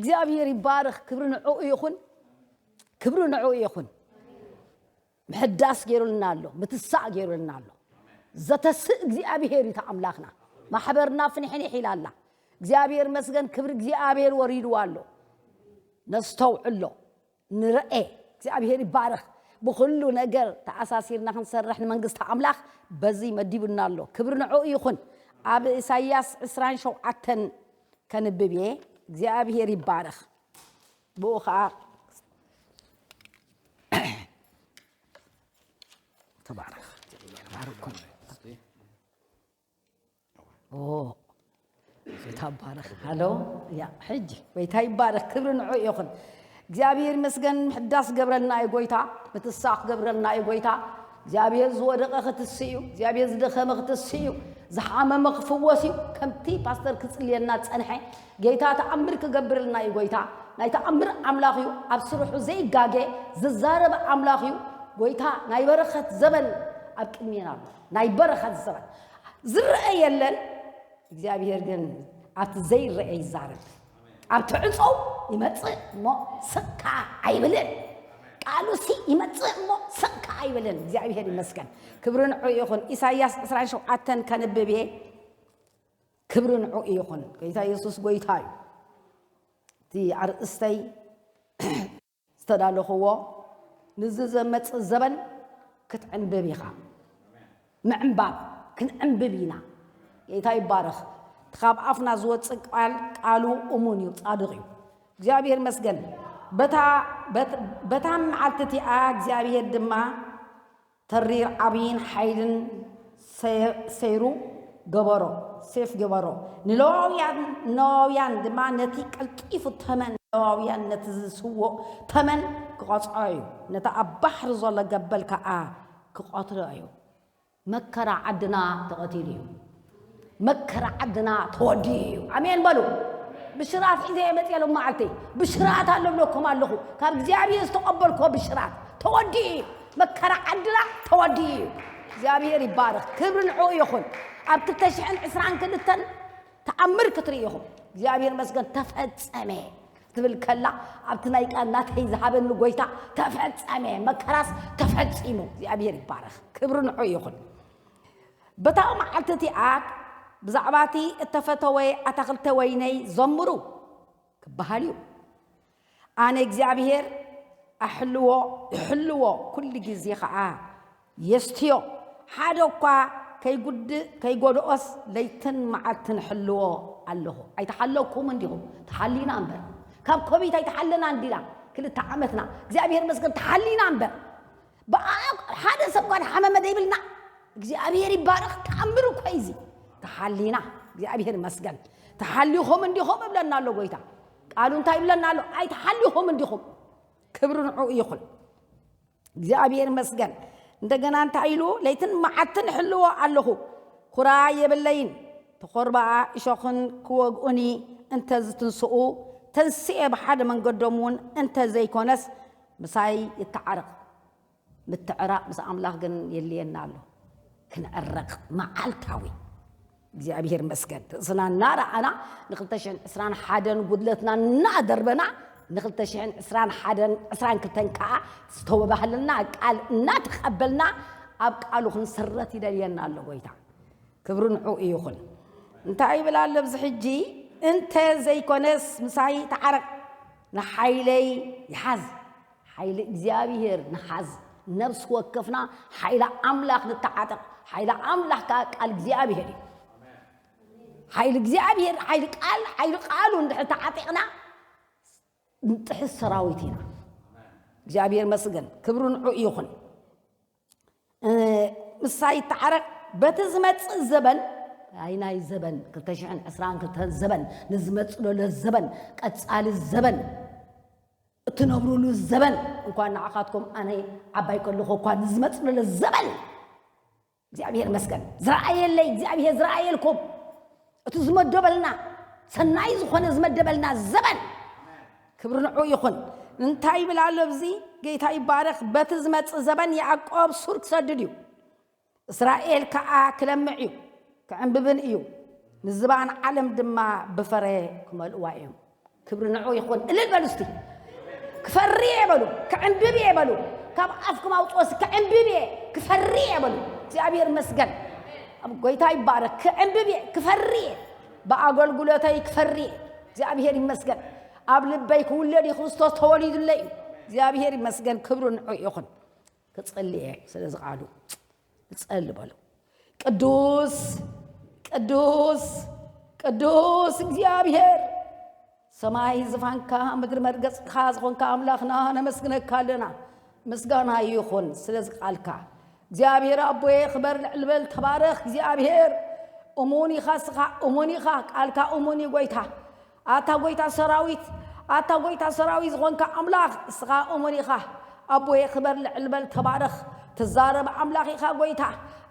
እግዚኣብሔር ይባረኽ። ክብሪ ንዕኡ ይኹን። ክብሪ ንዕኡ ይኹን። ምሕዳስ ገይሩልና ኣሎ። ምትሳእ ገይሩልና ኣሎ። ዘተስእ እግዚኣብሔር እዩ እቲ ኣምላኽና። ማሕበርና ፍንሕንሕ ኢላ ኣላ። እግዚኣብሔር መስገን። ክብሪ እግዚኣብሔር ወሪድዋ ኣሎ። ነስተውዕሎ። ንርኤ። እግዚኣብሔር ይባረኽ። ብኹሉ ነገር ተኣሳሲርና ክንሰርሕ ንመንግስቲ ኣምላኽ በዚ መዲቡና ኣሎ። ክብሪ ንዕኡ ይኹን። ኣብ ኢሳይያስ ዕስራን ሸውዓተን ከንብብ እየ። እግዚኣብሔር ይባረኽ። ብኡ ኸዓ ተባረኽ። ባርኩም። ኦ፣ ጌታ ይባረኽ። ሃሎ፣ ያ፣ ሕጂ፣ ጎይታ ይባረኽ። ክብሪ ንዑ ይኹን። እግዚኣብሔር ይመስገን። ምሕዳስ ገብረልና እዩ ጎይታ። ምትሳኽ ገብረልና እዩ ጎይታ። እግዚኣብሔር ዝወደቐ ክትስእ እዩ። እግዚኣብሔር ዝደኸመ ክትስእ እዩ። ዝሓመመ ክፍወስ እዩ። ከምቲ ፓስተር ክጽልየልና ጸንሐ፣ ጌታ ተኣምር ክገብርልና እዩ ጎይታ። ናይ ተኣምር ኣምላኽ እዩ። ኣብ ስርሑ ዘይጋገ ዝዛረብ ኣምላኽ እዩ። ጎይታ ናይ በረኸት ዘበን ኣብ ቅድሜና ኣሎ። ናይ በረኸት ዘበን ዝረአ የለን። እግዚኣብሔር ግን ኣብቲ ዘይረአ ይዛረብ። ኣብቲ ዕጾው ይመጽእ እሞ ስቕ ከኣ ኣይብልን። ቃሉሲ ይመጽእ እሞ ስቕ ከኣ ኣይብልን። እግዚኣብሔር ይመስገን። ክብሪ ንዑ ይኹን። ኢሳይያስ ዕስራን ሸውዓተን ከንብብ እየ። ክብሪ ንዑ ይኹን። ጎይታ የሱስ ጎይታ እዩ። እቲ ኣርእስተይ ዝተዳለኽዎ፣ ንዚ ዘመጽእ ዘበን ክትዕንብብ ኢኻ። ምዕንባብ፣ ክንዕንብብ ኢና። ጌታ ይባረኽ። እቲ ካብ ኣፍና ዝወጽእ ቃል፣ ቃሉ እሙን እዩ፣ ጻድቕ እዩ። እግዚኣብሔር መስገን። በታ፣ በት-፣ በታ መዓልቲ እቲኣ እግዚኣብሔር ድማ ተሪር ዓብይን ሓይልን ሰ-፣ ሰይሩ ገበሮ፣ ሴፍ ገበሮ። ንለዋውያን፣ ንለዋውያን ድማ ነቲ ቀልጢፉ ተመን፣ ለዋውያን ነቲ ዝስውእ ተመን ክቐጽዖ እዩ። ነቲ ኣብ ባሕሪ ዘሎ ገበል ከኣ ክቐትሎ እዩ። መከራ ዓድና ተቐቲሉ እዩ። መከራ ዓድና ተወዲኡ እዩ። ኣሜን በሉ። ብሽራት ሒዘ እየ መፅየ ሎም መዓልተይ። ብሽራት ኣሎ ብለኩም ኣለኹ። ካብ እግዚኣብሔር ዝተቐበልኩዎ ብሽራት ተወዲኡ እዩ። መከራ ዓድና ተወዲኡ እዩ። እግዚኣብሔር ይባረኽ። ክብሪ ንዕኡ ይኹን። ኣብ ክልተ ሽሕን ዕስራን ክልተን ተኣምር ክትርኢ ኢኹም። እግዚኣብሔር መስገን ተፈጸመ ክትብል ከላ፣ ኣብቲ ናይ ቃል ናተይ ዝሃበኒ ጎይታ ተፈጸመ፣ መከራስ ተፈጺሙ። እግዚኣብሔር ይባረኽ። ክብሪ ንዕኡ ይኹን። በታ መዓልቲ እቲኣ ብዛዕባ እቲ እተፈተወ ኣታኽልተ ወይነይ ዘምሩ ክበሃል እዩ። ኣነ እግዚኣብሔር ኣሕልዎ፣ እሕልዎ፣ ኩሉ ግዜ ኸዓ የስትዮ። ሓደ እኳ ከይጉድእ፣ ከይጎድኦስ ለይትን መዓልትን እሕልዎ ኣለኹ። ኣይተሓለኩም እንዲኹም፣ ተሓሊና እምበር። ካብ ኮቪድ ኣይተሓለና እንዲና፣ ክልተ ዓመትና። እግዚኣብሔር መስገን ተሓሊና እምበር። ብኣ-፣ ሓደ ሰብ እኳ ሓመመ ዘይብልና። እግዚኣብሔር ይባረኽ። ተኣምር እኮ እዩ እዚ። ተሓሊና። እግዚኣብሔር መስገን። ተሓሊኹም እንዲኹም እብለና ኣሎ ጎይታ። ቃሉ እንታይ ይብለና ኣሎ? ኣይተሓሊኹም እንዲኹም። ክብሪ ንዕኡ ይኹን። እግዚኣብሔር መስገን። እንደገና እንታይ ኢሉ? ለይትን መዓትን እሕልዎ ኣለኹ። ኩራ የብለይን። ተኾርባኣ እሾኽን ክወግኡኒ እንተ ዝትንስኡ፣ ተንስኤ ብሓደ መንገዶም እውን እንተ ዘይኮነስ፣ ምሳይ ይተዓረቕ። ምትዕራቕ ምስ ኣምላኽ ግን የድልየና ኣሎ። ክንዕረቕ መዓልታዊ። እግዚኣብሔር መስገን። ርእስና እናረኣና፣ ንክልተ ሽሕን ዕስራን ሓደን ጉድለትና እናደርበና፣ ንክልተ ሽሕን ዕስራን ሓደን፣ ዕስራን ክልተን ከዓ ዝተወባህለና ቃል እናተቐበልና፣ ኣብ ቃሉ ክንስረት ይደልየና ኣሎ ጎይታ። ክብሪ ንዕኡ ይኹን። እንታይ ይብል ኣሎ ኣብዚ ሕጂ? እንተ ዘይኮነስ ምሳይ ተዓረቕ፣ ንሓይለይ ይሓዝ። ሓይሊ እግዚኣብሔር ንሓዝ። ነፍሲ ወከፍና ሓይሊ ኣምላኽ ንተዓጠቕ። ሓይሊ ኣምላኽ ከኣ ቃል እግዚኣብሔር እዩ። ሓይሊ እግዚኣብሔር፣ ሓይሊ ቃል፣ ሓይሊ ቃሉ እንድሕር ተዓጢቕና፣ ንጥሕስ ሰራዊት ኢና። እግዚኣብሔር መስገን፣ ክብሪ ንዕኡ ይኹን። እ፣ ምሳይ ይተዓረቕ። በቲ ዝመጽእ ዘበን፣ ኣይ ናይ ዘበን፣ ክልተ ሽሕን ዕስራን ክልተን ዘበን፣ ንዝመጽእ ዘሎ ዘበን፣ ቀጻሊ ዘበን፣ እትነብሩሉ ዘበን፣ እንኳን ንዓኻትኩም ኣነ ዓባይ ከለኹ እኳ ንዝመጽእ ዘሎ ዘበን፣ እግዚኣብሔር መስገን። ዝረኣየለይ እግዚኣብሔር ዝረኣየልኩም። እቲ ዝመደበልና፣ ሰናይ ዝኾነ ዝመደበልና ዘበን። ክብሪ ንዑ ይኹን። እንታይ ይብል ኣሎ ኣብዚ? ጌታ ይባረኽ። በቲ ዝመጽእ ዘበን ያዕቆብ ሱር ክሰድድ እዩ። እስራኤል ከኣ ክለምዕ እዩ፣ ክዕንብብን እዩ። ንዝባን ዓለም ድማ ብፍረ ክመልእዋ እዮም። ክብሪ ንዑ ይኹን። እልል በሉ እስቲ። ክፈሪ እየ በሉ፣ ክዕንብብ እየ በሉ። ካብ ኣፍኩም ኣውፅኦ እስቲ፣ ክዕንብብ እየ፣ ክፈሪ እየ በሉ። እግዚኣብሔር ይመስገን። ኣብ ጎይታ ይባረክ። ክዕንብብ እየ፣ ክፈሪ እየ። ብኣገልግሎተይ ክፈሪ እየ። እግዚኣብሔር ይመስገን። ኣብ ልበይ ክውለድ እዩ፣ ክርስቶስ ተወሊዱለይ እዩ። እግዚኣብሔር ይመስገን። ክብሪ ንዑ ይኹን። ክጸሊ እየ ስለዚ ቃሉ። እጸሊ በሉ። ቅዱስ፣ ቅዱስ፣ ቅዱስ እግዚኣብሔር፣ ሰማይ ዝፋንካ፣ ምድሪ መርገጽካ ዝኾንካ ኣምላኽና፣ ነመስግነካ ኣለና። ምስጋና ይኹን ስለዚ ቃልካ። እግዚኣብሔር ኣቦየ፣ ክበር ልዕል በል፣ ተባረኽ እግዚኣብሔር። እሙን ኢኻ እስኻ፣ እሙን ኢኻ፣ ቃልካ እሙን እዩ ጎይታ። ኣታ ጎይታ ሰራዊት፣ ኣታ ጎይታ ሰራዊት ዝኾንካ ኣምላኽ፣ እስኻ እሙን ኢኻ። ኣቦየ፣ ክበር ልዕል በል፣ ተባረኽ። ትዛረብ ኣምላኽ ኢኻ ጎይታ።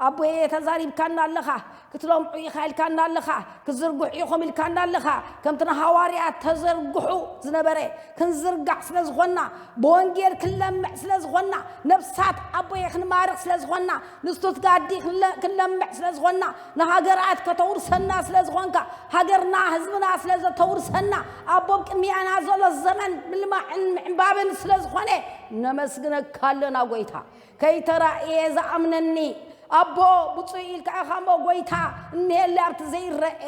ኣቦየ፣ ተዛሪብካና ኣለኻ። ክትለምዑ ኢኻ ኢልካና ኣለኻ። ክዝርግሑ ኢኹም ኢልካና ኣለኻ። ከምቲ ንሃዋርያት ተዘርግሑ ዝነበረ ክንዝርጋሕ ስለ ዝኾንና፣ ብወንጌል ክንለምዕ ስለ ዝኾንና፣ ነፍሳት ኣቦየ ክንማርኽ ስለ ዝኾንና፣ ንስቱትጋርዲ ክንለ-፣ ክንለምዕ ስለ ዝኾንና፣ ንሃገራት ከተውርሰና ስለ ዝኾንካ፣ ሃገርና ህዝብና ስለ ዘተውርሰና፣ ኣቦ ቅድሚያና ዘሎ ዘመን ምልማዕን ምዕንባብን ስለ ዝኾነ፣ ነመስግነካ ኣለና ጎይታ። ከይተራእየ ዝኣምነኒ ኣቦ ብፁዕ ኢልካ ኢኻ እሞ ጎይታ፣ እኒሄለ ኣብቲ ዘይረአ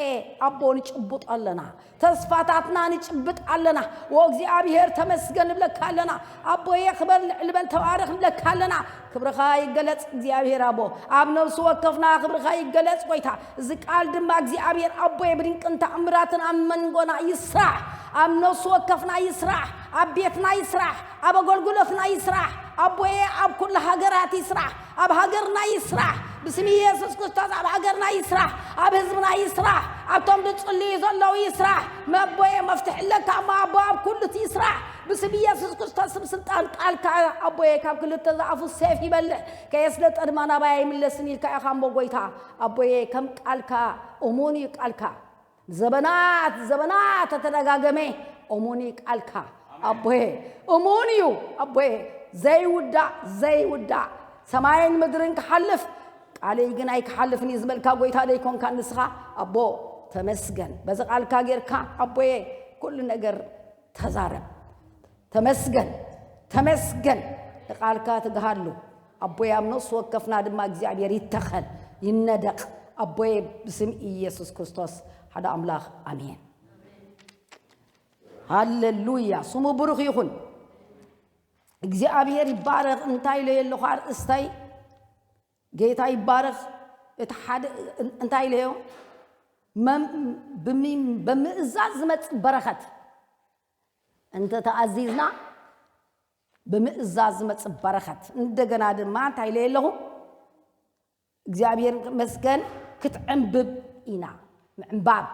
ኣቦ ንጭብጦ ኣለና። ተስፋታትና ንጭብጥ ኣለና። ዎ እግዚኣብሔር ተመስገን ንብለካ ኣለና። ኣቦየ ክበር ልዕል በል ተባረኽ ንብለካ ኣለና። ክብርኻ ይገለጽ እግዚኣብሔር ኣቦ። ኣብ ነፍሲ ወከፍና ክብርኻ ይገለጽ ጎይታ። እዚ ቃል ድማ እግዚኣብሔር ኣቦየ ብድንቅን ተኣምራትን ኣብ መንጎና ይስራሕ። ኣብ ነፍሲ ወከፍና ይስራሕ። ኣብ ቤትና ይስራሕ። ኣብ ኣገልግሎትና ይስራሕ። ኣቦየ ኣብ ኩሉ ሃገራት ይስራሕ። ኣብ ሃገርና ይስራሕ። ብስም ኢየሱስ ክርስቶስ ኣብ ሃገርና ይስራሕ። ኣብ ህዝብና ይስራሕ። ኣብቶም ዝጽልዩ ዘለዉ ይስራሕ። መቦየ መፍትሒ ኣለካ እሞ ኣቦ ኣብ ኩሉ እቲ ይስራሕ። ብስም ኢየሱስ ክርስቶስ ስም ስልጣን ቃልካ ኣቦየ ካብ ክልተ ዝኣፉ ሴፍ ይበልዕ። ከየስለጠ ድማ ናባይ ኣይምለስን ኢልካ ኢኻ እሞ ጎይታ ኣቦየ ከም ቃልካ እሙን እዩ ቃልካ። ዘበናት ዘበናት ተተደጋገመ። እሙን እዩ ቃልካ ኣቦየ፣ እሙን እዩ ኣቦየ። ዘይውዳእ ዘይውዳእ ሰማይን ምድርን ክሓልፍ ቃለይ ግን ኣይክሓልፍን እዩ ዝበልካ ጎይታ ደይኮንካ ንስኻ ኣቦ? ተመስገን። በዚ ቃልካ ጌርካ ኣቦየ ኩሉ ነገር ተዛረብ። ተመስገን፣ ተመስገን። ንቃልካ ትግሃሉ ኣቦየ፣ ኣብ ነፍሲ ወከፍና ድማ እግዚኣብሔር ይተኸል፣ ይነደቕ። ኣቦየ ብስም ኢየሱስ ክርስቶስ ሓደ ኣምላኽ ኣሜን። ሃሌሉያ፣ ስሙ ብሩኽ ይኹን። እግዚኣብሔር ይባረኽ። እንታይ ኢለዮ ኣለኹ ኣርእስተይ? ጌታ ይባረኽ። እቲ ሓደ እንታይ ኢለዮ? መም-፣ ብምእዛዝ ዝመጽእ በረኸት። እንተ ተኣዚዝና ብምእዛዝ ዝመጽእ በረኸት። እንደገና ድማ እንታይ ኢለ ኣለኹ? እግዚኣብሔር መስገን ክትዕንብብ ኢና። ምዕንባብ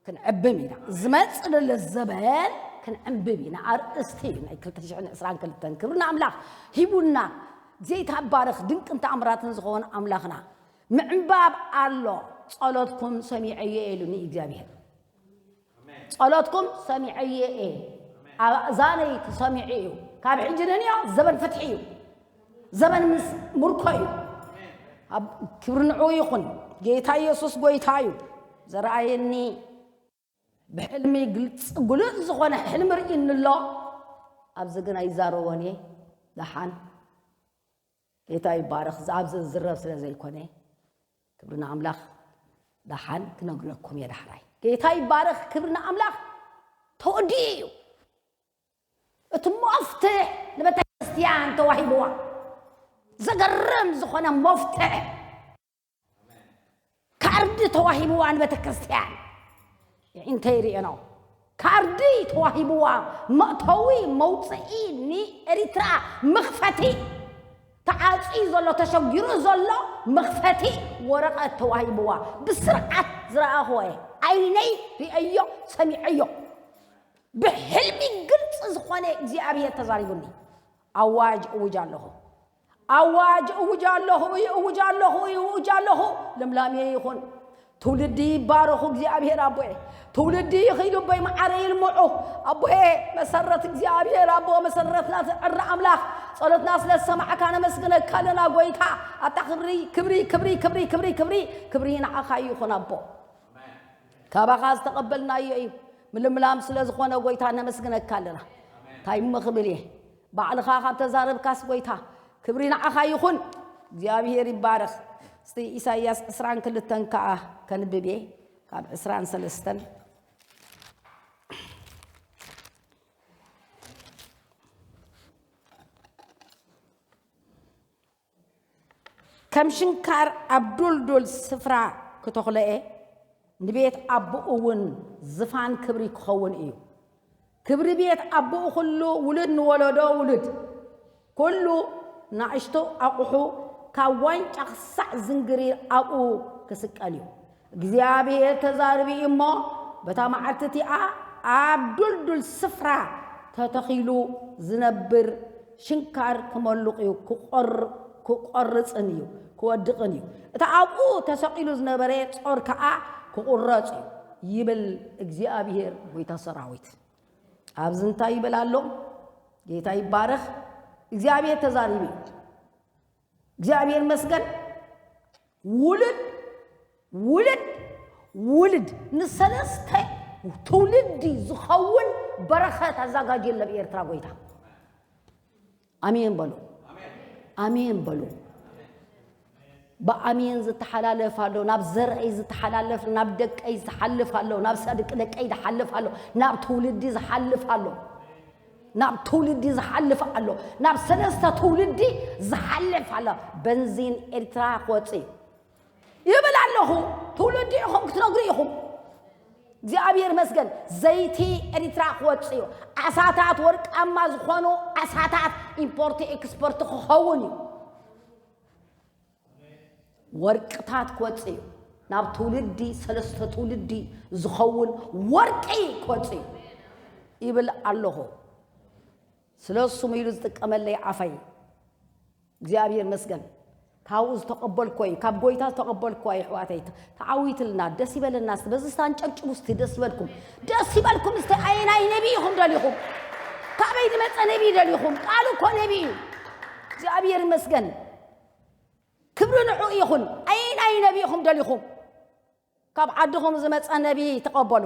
ክንዕብም ኢና። ዝመጽእ ዘሎ ዘበን ክንዕንብብ ኢና። ኣርእስቲ እዩ ናይ ክልተ ሽሕን ዕስራን ክልተን። ክብሪ ንኣምላኽ ሂቡና። ጌታ ይባረኽ። ድንቅን ተኣምራትን ዝኾነ ኣምላኽና። ምዕንባብ ኣሎ። ጸሎትኩም ሰሚዐዮ ኢሉኒ እግዚኣብሔር። ጸሎትኩም ሰሚዐዮ እየ። ኣብ ኣእዛነይ ተሰሚዑ እዩ። ካብ ሕጂ ንንዮ ዘበን ፍትሒ እዩ። ዘበን ምስ ምርኮ እዩ። ኣብ ክብሪ ንዕኡ ይኹን። ጌታ ኢየሱስ ጎይታ እዩ። ዘረኣየኒ ብሕልሚ ግልጽ፣ ግሉጽ ዝኾነ ሕልሚ ርእይኒ ኣሎ። ኣብዚ ግን ኣይዛረቦን እየ። ደሓን ጌታ ይባረኽ። ኣብዚ ዝዝረብ ስለ ዘይኮነ፣ ክብሪ ንኣምላኽ። ደሓን ክነግረኩም እየ ዳሕራይ። ጌታ ይባረኽ። ክብሪ ንኣምላኽ። ተወዲኡ እዩ። እቲ መፍትሕ ንቤተ ክርስቲያን ተዋሂብዋ። ዘገርም ዝኾነ መፍትሕ ካርዲ ተዋሂብዋ ንቤተ ክርስቲያን። እንታይ ርእየኖ? ካርዲ ተዋሂብዋ፣ መእተዊ መውፅኢ ንኤሪትራ መኽፈቲ። ተዓፅዩ ዘሎ፣ ተሸጊሩ ዘሎ መኽፈቲ ወረቐት ተዋሂብዋ። ብስርዓት ዝረኣኽዎ እየ። ዓይነይ ርእየዮ፣ ሰሚዐዮ። ብሕልሚ ግልፂ ዝኾነ እግዚኣብሔር ተዛሪቡኒ። ኣዋጅ እውጅ ኣለኹ። ኣዋጅ እውጅ ኣለኹ፣ እውጅ ኣለኹ፣ እውጅ ኣለኹ። ልምላሜ ይኹን። ትውልዲ ይባረኹ እግዚኣብሔር ኣቦየ። ትውልዲ ይኽኢሉ ኣቦይ መዓረ ይልምዑ። ኣቦየ መሰረት እግዚኣብሔር ኣቦ መሰረትና ትዕሪ ኣምላኽ። ጸሎትና ስለ ዝሰማዕካ ነመስግነካ ኣለና ጎይታ። ኣታ ክብሪ፣ ክብሪ፣ ክብሪ፣ ክብሪ፣ ክብሪ፣ ክብሪ፣ ክብሪ ንዓኻ ይኹን ኣቦ። ካባኻ ዝተቐበልናዮ እዩ። ምልምላም ስለ ዝኾነ ጎይታ ነመስግነካ ኣለና። እንታይ እሞ ክብል እየ? ባዕልኻ ካብ ተዛረብካስ ጎይታ፣ ክብሪ ንዓኻ ይኹን። እግዚኣብሔር ይባረኽ። እስቲ ኢሳይያስ ዕስራን ክልተን ከኣ ከንብብ እየ፣ ካብ ዕስራን ሰለስተን። ከም ሽንካር ኣብ ዱልዱል ስፍራ ክተኽሎ እየ፣ ንቤት ኣቦኡ እውን ዝፋን ክብሪ ክኸውን እዩ። ክብሪ ቤት ኣቦኡ ኩሉ ውሉድ ንወለዶ ውሉድ፣ ኩሉ ናእሽቱ ኣቑሑ ካብ ዋንጫ ክሳዕ ዝንግሪ ኣብኡ ክስቀል እዩ። እግዚኣብሔር ተዛሪቡ እዩ እሞ፣ በታ መዓልቲ እቲኣ ኣብ ዱልዱል ስፍራ ተተኺሉ ዝነብር ሽንካር ክመልቕ እዩ፣ ክቖር-፣ ክቖርጽን እዩ፣ ክወድቕን እዩ። እቲ ኣብኡ ተሰቒሉ ዝነበረ ጾር ከኣ ክቑረጽ እዩ፣ ይብል እግዚኣብሔር ጐይታ ሰራዊት። ኣብዚ እንታይ ይብል ኣሎ? ጌታ ይባረኽ። እግዚኣብሔር ተዛሪቡ እዩ። እግዚኣብሔር ይመስገን። ውሉድ፣ ውሉድ፣ ውሉድ፣ ንሰለስተ ትውልዲ ዝኸውን በረኸት ኣዘጋጅዩ ኣሎ ብኤርትራ ጐይታ። ኣሜን በሉ። ኣሜን በሉ። ብኣሜን ዝተሓላለፍ ኣሎ፣ ናብ ዘርአይ ዝተሓላለፍ፣ ናብ ደቀይ ዝሓልፍ ኣሎ፣ ናብ ሰድቂ ደቀይ ዝሓልፍ ኣሎ፣ ናብ ትውልዲ ዝሓልፍ ኣሎ፣ ናብ ትውልዲ ዝሓልፍ ኣሎ፣ ናብ ሰለስተ ትውልዲ ዝሓልፍ ኣሎ። በንዚን ኤርትራ ክወጽእ እዩ ይብል ኣለኹ። ትውልዲ ኢኹም ክትነግሩ ኢኹም። እግዚኣብሔር ይመስገን። ዘይቲ ኤርትራ ክወጽእ እዩ። ዓሳታት፣ ወርቃማ ዝኾኑ ዓሳታት ኢምፖርት ኤክስፖርት ክኸውን እዩ። ወርቅታት ክወጽእ እዩ። ናብ ትውልዲ፣ ሰለስተ ትውልዲ ዝኸውን ወርቂ ክወጽእ እዩ ይብል ኣለኹ። ስለ ስሙ ኢሉ ዝጥቀመለይ ኣፈይ እግዚኣብሔር ይመስገን። ካብኡ ዝተቐበልኮ እዩ፣ ካብ ጐይታ ዝተቐበልኮ እዩ። ኣሕዋተይ፣ ተዓዊትልና፣ ደስ ይበለና። እስቲ በዚ ስታን ጨብጭቡ እስቲ፣ ደስ ይበልኩም፣ ደስ ይበልኩም እስቲ። ኣየናይ ነቢ ኢኹም ደሊኹም? ካበይ ዝመጸ ነቢ ደሊኹም? ቃሉ እኮ ነቢ እዩ። እግዚኣብሔር ይመስገን። ክብሪ ንዑ ይኹን። ኣየናይ ነቢ ኢኹም ደሊኹም? ካብ ዓድኹም ዝመጸ ነቢ ተቐበሉ።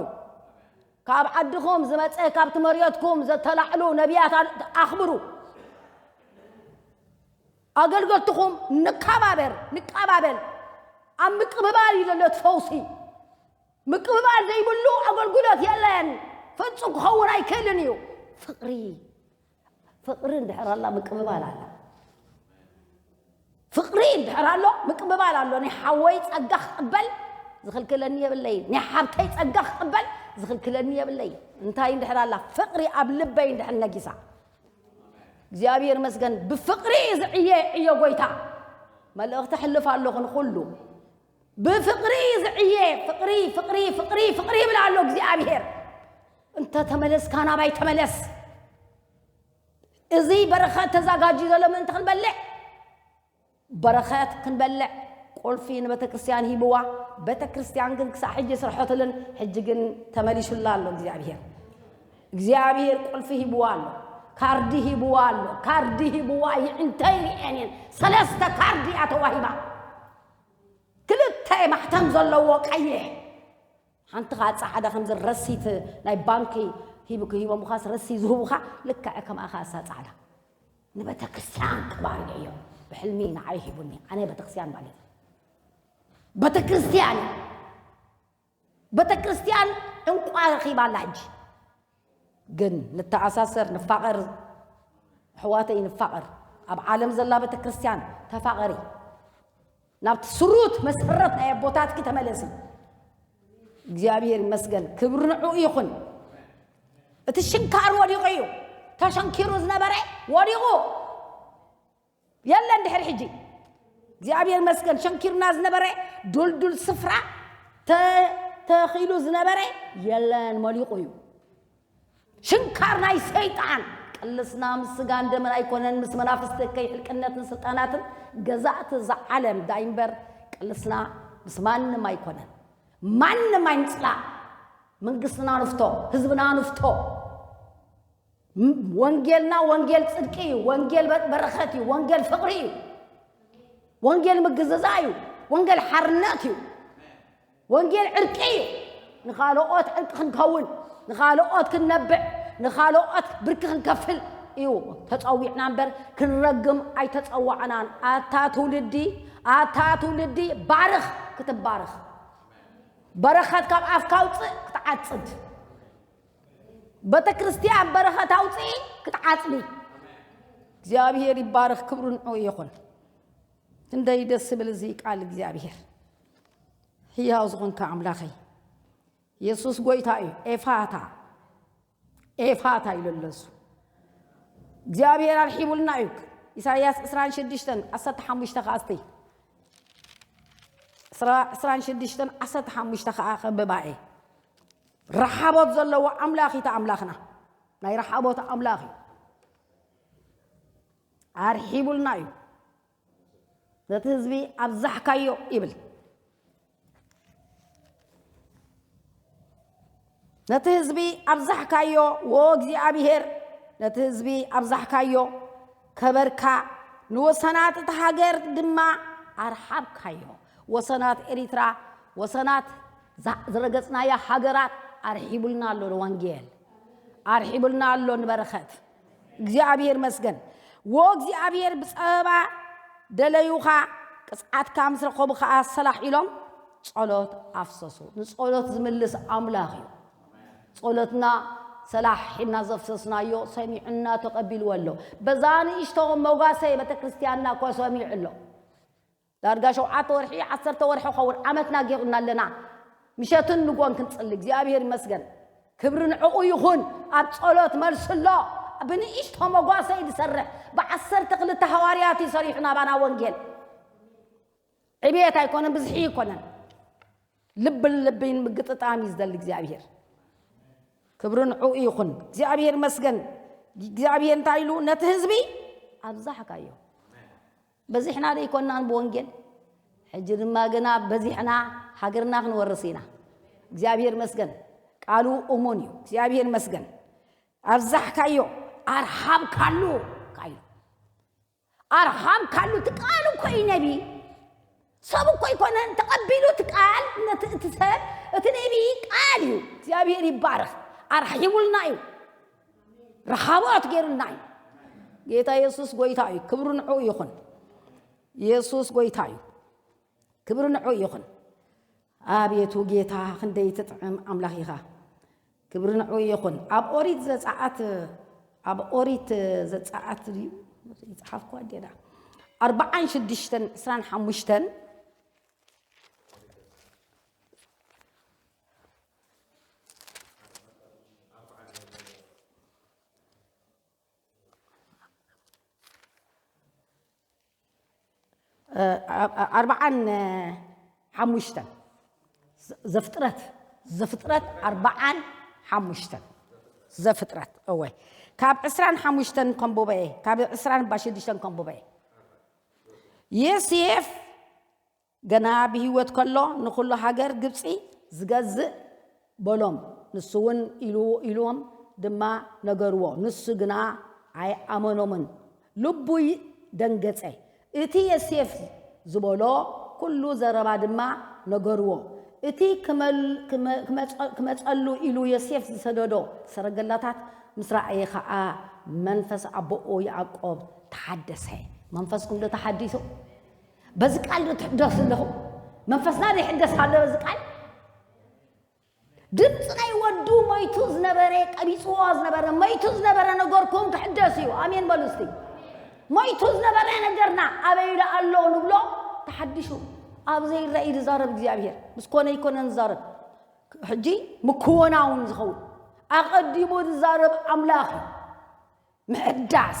ካብ ዓድኹም ዝመጸ፣ ካብቲ መርየትኩም ዘተላዕሉ ነቢያት ኣኽብሩ። ኣገልገልትኹም ንከባበር፣ ንቀባበል። ኣብ ምቅብባል እዩ ዘሎ እቲ ፈውሲ። ምቅብባል ዘይብሉ ኣገልግሎት የለን። ፍጹም ክኸውን ኣይክእልን እዩ። ፍቕሪ፣ ፍቕሪ እንድሕር ኣላ ምቅብባል ኣላ። ፍቕሪ እንድሕር ኣሎ ምቅብባል ኣሎ። ናይ ሓወይ ጸጋ ክቕበል ዝኽልክለኒ የብለይ። ናይ ሓብተይ ጸጋ ክቕበል ዝኽልክለኒ የብለይ። እንታይ እንድሕር ኣላ? ፍቕሪ ኣብ ልበይ እንድሕር ነጊሳ። እግዚኣብሔር ይመስገን። ብፍቕሪ ዝዕየ ዕዮ ጐይታ። መልእኽቲ ሕልፍ ኣለኹ ንኹሉ። ብፍቕሪ ዝዕየ ፍቕሪ፣ ፍቕሪ፣ ፍቕሪ፣ ፍቕሪ ይብል ኣሎ እግዚኣብሔር። እንተ ተመለስካ ናባይ ተመለስ። እዚ በረኸት ተዛጋጅዩ ዘሎ ምእንቲ ክንበልዕ፣ በረኸት ክንበልዕ ቁልፊ ንቤተ ክርስቲያን ሂብዋ። ቤተ ክርስቲያን ግን ክሳዕ ሕጂ ስርሐትልን፣ ሕጂ ግን ተመሊሹላ ኣሎ እግዚኣብሔር። እግዚኣብሔር ቁልፊ ሂብዋ ኣሎ፣ ካርዲ ሂብዋ ኣሎ፣ ካርዲ ሂብዋ። ይዕንተይ ሪኤን እየን። ሰለስተ ካርዲ እያ ተዋሂባ። ክልተ ማሕተም ዘለዎ ቀይሕ፣ ሓንቲ ኸዓ ጻዕዳ፣ ከምዚ ረሲት ናይ ባንኪ ሂቡ-፣ ሂቦምኻስ ረሲት ዝህቡኻ፣ ልክዕ ከምኣ ኸዓ እሳ ጻዕዳ። ንቤተ ክርስቲያን ክባርዮ እዮ። ብሕልሚ ንዓይ ሂቡኒ። ኣነ ቤተ ክርስቲያን ማለት እዩ። ቤተ ክርስቲያን፣ ቤተ ክርስቲያን ዕንቋ ረኺባ ኣላ ሕጂ። ግን ንተኣሳሰር፣ ንፋቐር፣ ኣሕዋተይ ንፋቐር። ኣብ ዓለም ዘላ ቤተ ክርስቲያን ተፋቐሪ። ናብቲ ስሩት መሰረት ናይ ኣቦታትኪ ተመለሲ። እግዚኣብሔር ይመስገን፣ ክብሪ ንዕኡ ይኹን። እቲ ሽንካር ወዲቑ እዩ። ተሸንኪሩ ዝነበረ ወዲቑ። የለን ድሕሪ ሕጂ። እግዚኣብሔር ይመስገን፣ ሸንኪሩና ዝነበረ ዱልዱል ስፍራ ተ-፣ ተኺሉ ዝነበረ የለን፣ መሊቑ እዩ። ሽንካር ናይ ሰይጣን። ቅልስና ምስ ስጋን ደምን ኣይኮነን፣ ምስ መናፍስቲ እከይ ሕልቅነትን ስልጣናትን ገዛእቲ እዛ ዓለም ዳይ እምበር፣ ቅልስና ምስ ማንም ኣይኮነን። ማንም ኣይንጽላእ። መንግስትና ንፍቶ፣ ህዝብና ንፍቶ። ም-፣ ወንጌልና ወንጌል ጽድቂ እዩ፣ ወንጌል በ-፣ በረኸት እዩ፣ ወንጌል ፍቕሪ እዩ፣ ወንጌል ምግዝዛእ እዩ፣ ወንጌል ሓርነት እዩ፣ ወንጌል ዕርቂ እዩ። ንኻልኦት ዕርቂ ክንከውን፣ ንኻልኦት ክንነብዕ፣ ንኻልኦት ብርኪ ክንከፍል እዩ ተጸዊዕና እምበር፣ ክንረግም ኣይተጸዋዕናን። ኣታ ትውልዲ፣ ኣታ ትውልዲ፣ ባርኽ ክትባርኽ። በረኸት ካብ ኣፍካ ኣውጽእ ክትዓጽድ። ቤተ ክርስቲያን በረኸት ኣውጽኢ ክትዓጽዲ። እግዚኣብሔር ይባረኽ፣ ክብሩ ንዕኡ ይኹን። ክንደይ ደስ ዝብል እዚ ቃል እግዚኣብሔር። ህያው ዝኾንካ ኣምላኸይ፣ የሱስ ጎይታ እዩ። ኤፋታ፣ ኤፋታ ኢሉ ኣሎ እሱ። እግዚኣብሔር ኣርሒቡልና እዩ። ኢሳይያስ ዕስራን ሽዱሽተን ዓሰርተ ሓሙሽተ ከኣ እስቲ። ዕስራ፣ ዕስራን ሽዱሽተን ዓሰርተ ሓሙሽተ ከኣ ከንብባ እየ። ረሓቦት ዘለዎ ኣምላኽ እዩ እቲ ኣምላኽና። ናይ ረሓቦት ኣምላኽ እዩ። ኣርሒቡልና እዩ። ነቲ ህዝቢ ኣብዛሕካዮ ይብል። ነቲ ህዝቢ ኣብዛሕካዮ፣ ወ እግዚኣብሔር፣ ነቲ ህዝቢ ኣብዛሕካዮ፣ ከበርካ፣ ንወሰናት እታ ሃገር ድማ ኣርሓብካዮ። ወሰናት ኤሪትራ፣ ወሰናት ዛ-፣ ዝረገጽናያ ሃገራት ኣርሒቡልና ኣሎ ንወንጌል፣ ኣርሒቡልና ኣሎ ንበረኸት። እግዚኣብሔር መስገን። ወ እግዚኣብሔር ብጸበባ ደለዩኻ፣ ቅጽዓትካ ምስ ረኸቡ ኸኣ ሰላሕ ኢሎም ጸሎት ኣፍሰሱ። ንጸሎት ዝምልስ ኣምላኽ እዩ። ጸሎትና ሰላሕ ኢልና ዘፍሰስናዮ ሰሚዑና ተቐቢልዎ ኣሎ። በዛ ንእሽቶ መጓሰ ቤተ ክርስቲያንና እኮ ሰሚዑ ኣሎ። ዳርጋ ሸውዓተ ወርሒ፣ ዓሰርተ ወርሒ ኸውን ዓመትና ጌርና ኣለና። ምሸትን ንጎን ክንጽሊ እግዚኣብሔር ይመስገን። ክብሪ ንዕኡ ይኹን። ኣብ ጸሎት መልሲ ኣሎ። ብንእሽቶ መጓሰ እዩ ዝሰርሕ። ብዓሰርተ ክልተ ሃዋርያት እዩ ሰሪሑ ናባና ወንጌል። ዕብየት ኣይኮነን፣ ብዝሒ ኣይኮነን። ልብን ልብን ምግጥጣም እዩ ዝደሊ እግዚኣብሔር። ክብሪ ንዕኡ ይኹን። እግዚኣብሔር መስገን። እግዚኣብሔር እንታይ ኢሉ ነቲ ህዝቢ ኣብዛሕካዮ። በዚሕና ዶ ኣይኮናን ብወንጌል? ሕጂ ድማ ግና በዚሕና ሃገርና ክንወርስ ኢና። እግዚኣብሔር መስገን። ቃሉ እሙን እዩ። እግዚኣብሔር መስገን። ኣብዛሕካዮ፣ ኣርሓብካሉ ካዩ። ኣርሓብካሉ፣ እቲ ቃል እኮ እዩ ነቢ። ሰብ እኮ ኣይኮነን ተቐቢሉ እቲ ቃል፣ ነቲ፣ እቲ ሰብ፣ እቲ ነቢ ቃል እዩ። እግዚኣብሔር ይባረኽ። ኣርሒቡልና እዩ። ረሃቦት ገይሩልና እዩ። ጌታ የሱስ ጎይታ እዩ። ክብሪ ንዕኡ ይኹን። የሱስ ጎይታ እዩ። ክብሪ ንዕኡ ይኹን። ኣቤቱ ጌታ ክንደይ ትጥዕም ኣምላኽ ኢኻ። ክብሪ ንዕኡ ይኹን። ኣብ ኦሪት ዘጸኣት፣ ኣብ ኦሪት ዘጸኣት ድዩ? ይጽሓፍኩ ኣዴና። ኣርብዓን ሽዱሽተን፣ ዕስራን ሓሙሽተን። እ፣ ኣ-፣ ኣ-፣ ኣርብዓን ሓሙሽተን። ዘ-፣ ዘፍጥረት፣ ዘፍጥረት ኣርብዓን ሓሙሽተን። ዘፍጥረት፣ እወ። ካብ ዕስራን ሓሙሽተን ከንብበ እየ፣ ካብ ዕስራን እባ ሽዱሽተን ከንብበ እየ። ዮሴፍ ገና ብህይወት ከሎ ንኹሉ ሃገር ግብጺ ዝገዝእ በሎም። ንሱ እውን ኢሉ-፣ ኢሉዎም ድማ ነገርዎ። ንሱ ግና ኣይኣመኖምን። ልቡ ይ-፣ ደንገጸ። እቲ ዮሴፍ ዝበሎ ኩሉ ዘረባ ድማ ነገርዎ። እቲ ክመል-፣ ክመ-፣ ክመጸ-፣ ክመጸሉ ኢሉ ዮሴፍ ዝሰደዶ ሰረገላታት ምስ ረኣየ ኸኣ መንፈስ ኣቦኡ ያዕቆብ ተሓደሰ። መንፈስኩም ዶ ተሓዲሱ? በዚ ቃል ዶ ትሕደሱ ኣለኹም? መንፈስና ዶ ይሕደስ ኣሎ በዚ ቃል? ድምፂ ናይ ወዱ ሞይቱ ዝነበረ፣ ቀቢፅዎ ዝነበረ፣ ሞይቱ ዝነበረ ነገርኩም ክሕደስ እዩ። ኣሜን በሉ እስቲ። ሞይቱ ዝነበረ ነገርና ኣበይ ኢሉ ኣሎ ንብሎ ተሓዲሹ። ኣብ ዘይረኣይ ዝዛረብ እግዚኣብሔር ምስ ኮነ ይኮነን ዝዛረብ። ሕጂ ምክወናውን ዝኸውን ኣቐዲሙ ዝዛረብ ኣምላኽ እዩ። ምሕዳስ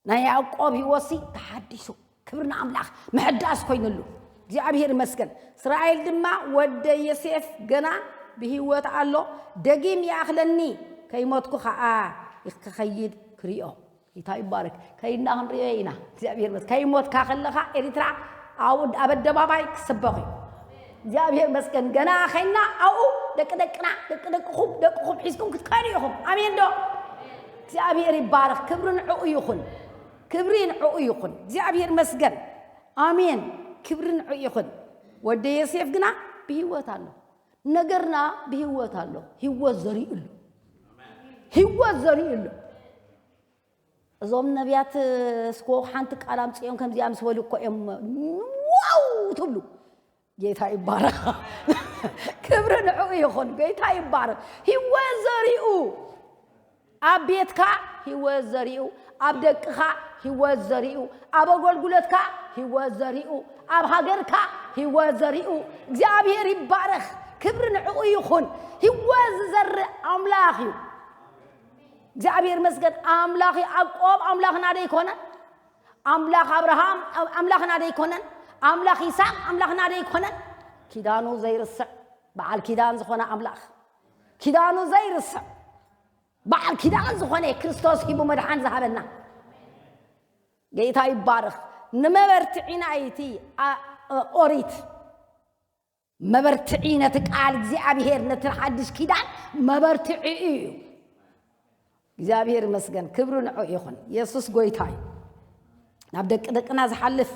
ናይ ያዕቆብ ህይወትሲ ተሓዲሱ። ክብሪ ንኣምላኽ። ምሕዳስ ኮይኑሉ። እግዚኣብሔር ይመስገን። እስራኤል ድማ ወደ ዮሴፍ ገና ብህይወት ኣሎ፣ ደጊም ይኣኽለኒ፣ ከይሞትኩ ኸዓ ክኸይድ ክሪኦ። ጌታ ይባረክ። ከይድና ክንሪኦ ኢና። እግዚኣብሔር ይመስገን። ከይሞትካ ከለኻ ኤርትራ ኣብ፣ ኣብ ኣደባባይ ክስበኽ እዩ። እግዚኣብሔር ይመስገን። ገና ከይና ኣብኡ ደቂ ደቅና፣ ደቂ ደቅኹም፣ ደቅኹም ሒዝኩም ክትከዱ ኢኹም። ኣሜን ዶ? እግዚኣብሔር ይባረኽ። ክብሪ ንዕኡ ይኹን። ክብሪ ንዕኡ ይኹን። እግዚኣብሔር ይመስገን። ኣሜን። ክብሪ ንዕኡ ይኹን። ወደ ዮሴፍ ግና ብህይወት ኣሎ። ነገርና ብህይወት ኣሎ። ህይወት ዘሪኡ ኣሎ። ህይወት ዘሪኡ ኣሎ። እዞም ነቢያት እስኮ ሓንቲ ቃል ኣምፅኦም ከምዚኣ ምስ በሉ እኮ እዮም ዋው ትብሉ። ጌታ ይባረኽ። ክብሪ ንዕኡ ይኹን። ጌታ ይባረኽ። ህይወት ዘሪኡ ኣብ ቤትካ ህይወት ዘሪኡ፣ ኣብ ደቅኻ ህይወት ዘሪኡ፣ ኣብ ኣገልግሎትካ ህይወት ዘሪኡ፣ ኣብ ሃገርካ ህይወት ዘሪኡ። እግዚኣብሔር ይባረኽ። ክብሪ ንዕኡ ይኹን። ህይወት ዝዘርእ ኣምላኽ እዩ። እግዚኣብሔር መስገን ኣምላኽ ያዕቆብ ኣምላኽና ዶ ኣይኮነን? ኣምላኽ ኣብርሃም ኣምላኽና ዶ ኣይኮነን? ኣምላኽ ይስሐቅ ኣምላኽና ዶ ኣይኮነን? ኪዳኑ ዘይርስዕ በዓል ኪዳን ዝኾነ ኣምላኽ፣ ኪዳኑ ዘይርስዕ በዓል ኪዳን ዝኾነ ክርስቶስ ሂቡ መድሓን ዝሃበና ጌታ ይባረኽ። ንመበርትዒ ናይቲ ኦሪት መበርትዒ ነቲ ቃል እግዚኣብሔር ነቲ ሓድሽ ኪዳን መበርትዒ እዩ። እግዚኣብሔር ይመስገን፣ ክብሪ ንዑ ይኹን። የሱስ ጎይታ እዩ። ናብ ደቂ ደቅና ዝሓልፍ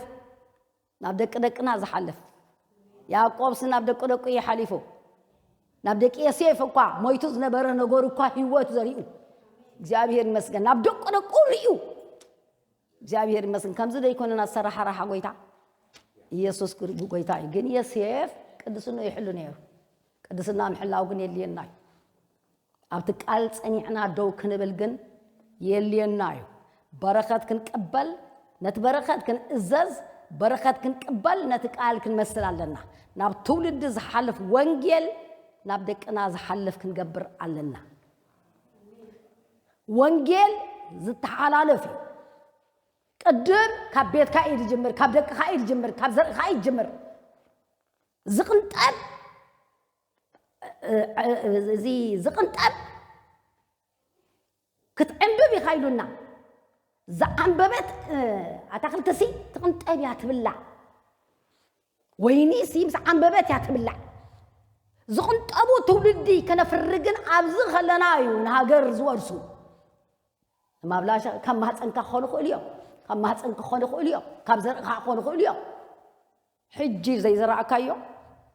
ናብ ደቂ ደቅና ዝሓልፍ ያዕቆብስ ናብ ደቂ ደቁ እዩ ሓሊፉ። ናብ ደቂ ዮሴፍ እኳ ሞይቱ ዝነበረ ነገሩ እኳ ህይወት ዘሪኡ እግዚኣብሔር ይመስገን። ናብ ደቂ ደቁ ርእዩ እግዚኣብሔር ይመስገን። ከምዚ ዶ ኣይኮነን ኣሰራሓራሓ ጎይታ? ኢየሱስ ጎይታ እዩ። ግን ዮሴፍ ቅድስና ይሕሉ ነይሩ። ቅድስና ምሕላው ግን የድልየና እዩ። ኣብቲ ቃል ጸኒዕና ደው ክንብል ግን የድልየና እዩ። በረኸት ክንቅበል፣ ነቲ በረኸት ክንእዘዝ፣ በረኸት ክንቅበል፣ ነቲ ቃል ክንመስል ኣለና። ናብ ትውልዲ ዝሓልፍ ወንጌል ናብ ደቅና ዝሓልፍ ክንገብር ኣለና። ወንጌል ዝተሓላለፍ እዩ። ቅድም ካብ ቤትካ እዩ ዝጅምር፣ ካብ ደቅኻ እዩ ዝጅምር፣ ካብ ዘርእኻ እዩ ዝጅምር። ዝቕንጠብ እዚ ዝቕንጠብ ክትዕንብብ ኢኻ ኢሉና። ዝዓንበበት ኣታኽልትሲ ትቕንጠብ እያ ትብላዕ፣ ወይኒሲ ምስ ዓንበበት እያ ትብላዕ። ዝቕንጠቡ ትውልዲ ከነፍሪ ግን ኣብዚ ከለና እዩ ንሃገር ዝወርሱ። ማብላሻ ካብ ማህፀንካ ክኾኑ ይኽእሉ እዮም፣ ካብ ማህፀንካ ክኾኑ ይኽእሉ እዮም፣ ካብ ዘርእኻ ክኾኑ ይኽእሉ እዮም። ሕጂ ዘይዘራእካዮ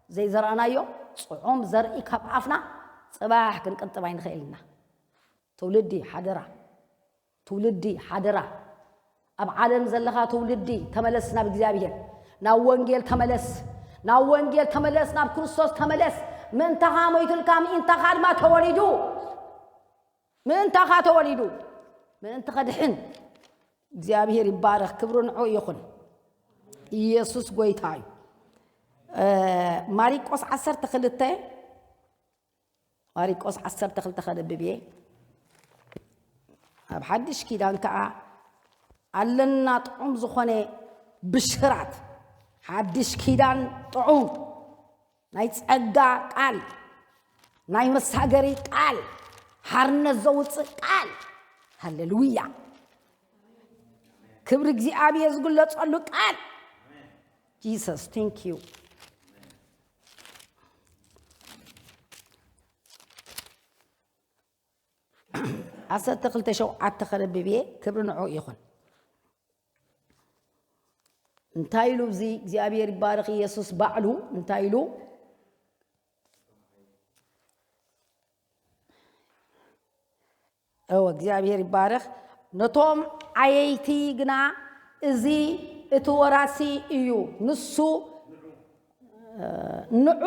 ዘይዘራእናዮ ጽዑም ዘርኢ ካብ ኣፍና ጽባሕ ክንቅንጥብ ኣይንኽእል ኢና። ትውልዲ ሓደራ፣ ትውልዲ ሓደራ። ኣብ ዓለም ዘለኻ ትውልዲ ተመለስ ናብ እግዚኣብሔር፣ ናብ ወንጌል ተመለስ፣ ናብ ወንጌል ተመለስ፣ ናብ ክርስቶስ ተመለስ። ምእንታኻ ሞይቱልካ፣ ምእንታኻ ድማ ተወሊዱ፣ ምእንታኻ ተወሊዱ፣ ምእንቲ ኸድሕን። እግዚኣብሔር ይባረኽ፣ ክብሪ ንዑ ይኹን። ኢየሱስ ጎይታ እዩ። ማሪቆስ ዓሰርተ ክልተ ማሪቆስ ዓሰርተ ክልተ ከነብብ እየ። ኣብ ሓድሽ ኪዳን ከኣ ኣለና ጥዑም ዝኾነ ብሽራት። ሓድሽ ኪዳን ጥዑም ናይ ጸጋ ቃል፣ ናይ መሳገሪ ቃል፣ ሓርነት ዘውጽእ ቃል። ሃሌሉያ! ክብሪ እግዚኣብሔር ዝግለጸሉ ቃል። Jesus, thank you። ዓሰርተ ክልተ ሸውዓተ ከነብብ እየ። ክብሪ ንዑ ይኹን። እንታይ ኢሉ እዚ እግዚኣብሔር ይባረኽ፣ ኢየሱስ ባዕሉ እንታይ ኢሉ? እወ፣ እግዚኣብሔር ይባረኽ። ነቶም ዓየይቲ ግና እዚ እቲ ወራሲ እዩ፣ ንሱ፣ እ፣ ንዑ፣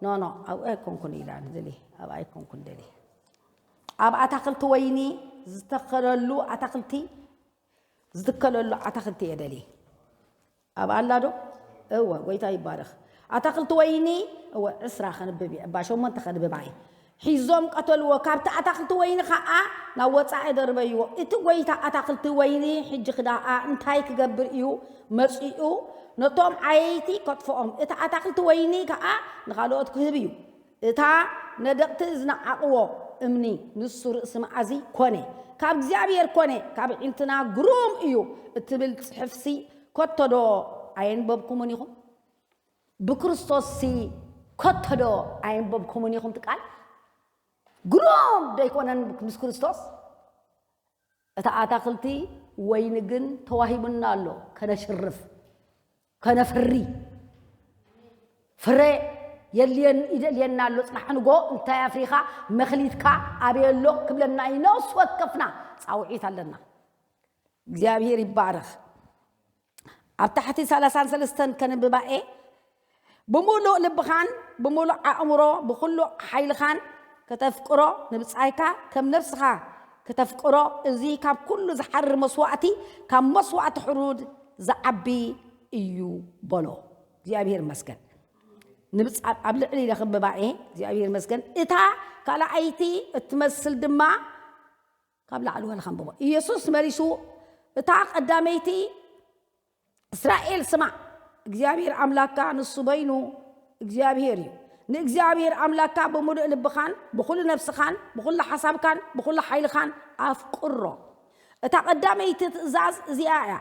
ኖ፣ ኖ፣ ኣብኡ ኣይኮንኩን ኢላ ንደሊ፣ ኣብኣ ኣይኮንኩን ደሊ። ኣብ ኣታኽልቲ ወይኒ ዝተኸለሉ ኣታኽልቲ፣ ዝትከለሉ ኣታኽልቲ እየ ደሊ። ኣብ ኣላ ዶ? እወ፣ ጎይታ ይባረኽ። ኣታኽልቲ ወይኒ፣ እወ፣ ዕስራ ከንብብ እየ፣ እባ ሸሞንተ ከንብብ እየ። ሒዞም ቀተልዎ፣ ካብቲ ኣታኽልቲ ወይኒ ኸኣ ናብ ወጻኢ ደርበይዎ። እቲ ጎይታ ኣታኽልቲ ወይኒ ሕጂ ኽዳኣ እንታይ ክገብር እዩ መጺኡ? ነቶም ዓየይቲ ከጥፍኦም፣ እቲ ኣታኽልቲ ወይኒ ከኣ ንኻልኦት ክህብ እዩ። እታ ነደቕቲ ዝነዓቕዎ እምኒ፣ ንሱ ርእሲ መኣዚ ኮነ፣ ካብ እግዚኣብሔር ኮነ፣ ካብ ኣዒንትና ግሩም እዩ እትብል ጽሕፍሲ ከቶዶ ኣየንበብኩምን ኢኹም? ብክርስቶስሲ ከቶዶ ኣየንበብኩምን ኢኹም? እቲ ቃል ግሩም ዶ ኣይኮነን ምስ ክርስቶስ? እቲ ኣታኽልቲ ወይኒ ግን ተዋሂቡና ኣሎ፣ ከነሽርፍ፣ ከነፍሪ፣ ፍረ የድልየን ይደልየና ኣሎ። ጽባሕ ንጎ እንታይ ኣፍሪኻ መኽሊትካ ኣበይ ኣሎ ክብለና እዩ። ነፍሲ ወከፍና ጻውዒት ኣለና። እግዚኣብሔር ይባረኽ። ኣብ ታሕቲ ሰላሳን ሰለስተን ከንብባ እየ። ብምሉእ ልብኻን ብምሉእ ኣእምሮ ብኹሉ ሓይልኻን ከተፍቅሮ ንብጻይካ ከም ነፍስኻ ከተፍቅሮ፣ እዚ ካብ ኩሉ ዝሓርር መስዋእቲ ካብ መስዋእቲ ሕሩድ ዝዓቢ እዩ በሎ። እግዚኣብሔር ይመስገን። ንብጻ ኣብ ልዕሊ ኢለ ከንብባ እየ። እግዚኣብሔር ይመስገን። እታ ካልኣይቲ እትመስል ድማ ካብ ላዕሊ ወላ ከንብቦ። ኢየሱስ መሊሱ፣ እታ ቀዳመይቲ እስራኤል ስማዕ፣ እግዚኣብሔር ኣምላካ ንሱ በይኑ እግዚኣብሔር እዩ። ንእግዚኣብሔር ኣምላካ ብምሉእ ልብኻን ብኹሉ ነፍስኻን ብኹሉ ሓሳብካን ብኹሉ ሓይልኻን ኣፍቅሮ። እታ ቀዳመይቲ ትእዛዝ እዚኣ እያ።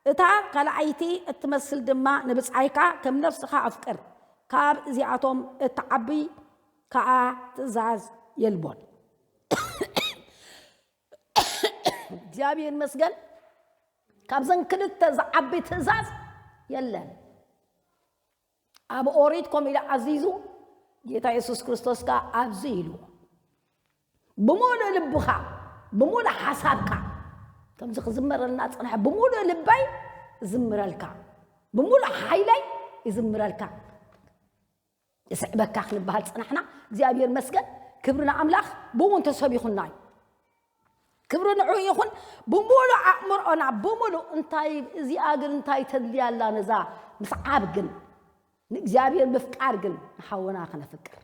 እታ ካልኣይቲ እትመስል ድማ ንብጻይካ ከም ነፍስኻ ኣፍቅር። ካብ እዚኣቶም እትዓቢ ከኣ ትእዛዝ የልቦን። እግዚኣብሔር ይመስገን። ካብዘን ክልተ ዝዓቢ ትእዛዝ የለን። ኣብ ኦሪት ከምኡ ኢሉ ኣዚዙ፣ ጌታ የሱስ ክርስቶስ ከኣ ኣብዚ ኢሉ፣ ብምሉእ ልብኻ፣ ብምሉእ ሓሳብካ፣ ከምዚ ክዝመረልና ዝጸንሐ፣ ብምሉእ ልበይ እዝምረልካ፣ ብምሉእ ሓይለይ እዝምረልካ። ይስዕበካ ክንበሃል ጸናሕና። እግዚኣብሔር መስገን፣ ክብሪ ንኣምላኽ። ብኡ እውን ተሰቢኹና እዩ። ክብሪ ንዕኡ ይኹን። ብምሉእ ኣእምሮና፣ ብምሉእ እንታይ እዚኣ ግን እንታይ ተድልያ ኣላ ነዛ ምስዓብ ግን፣ ንእግዚኣብሔር ምፍቃር ግን ንሓውና ክነፍቅር።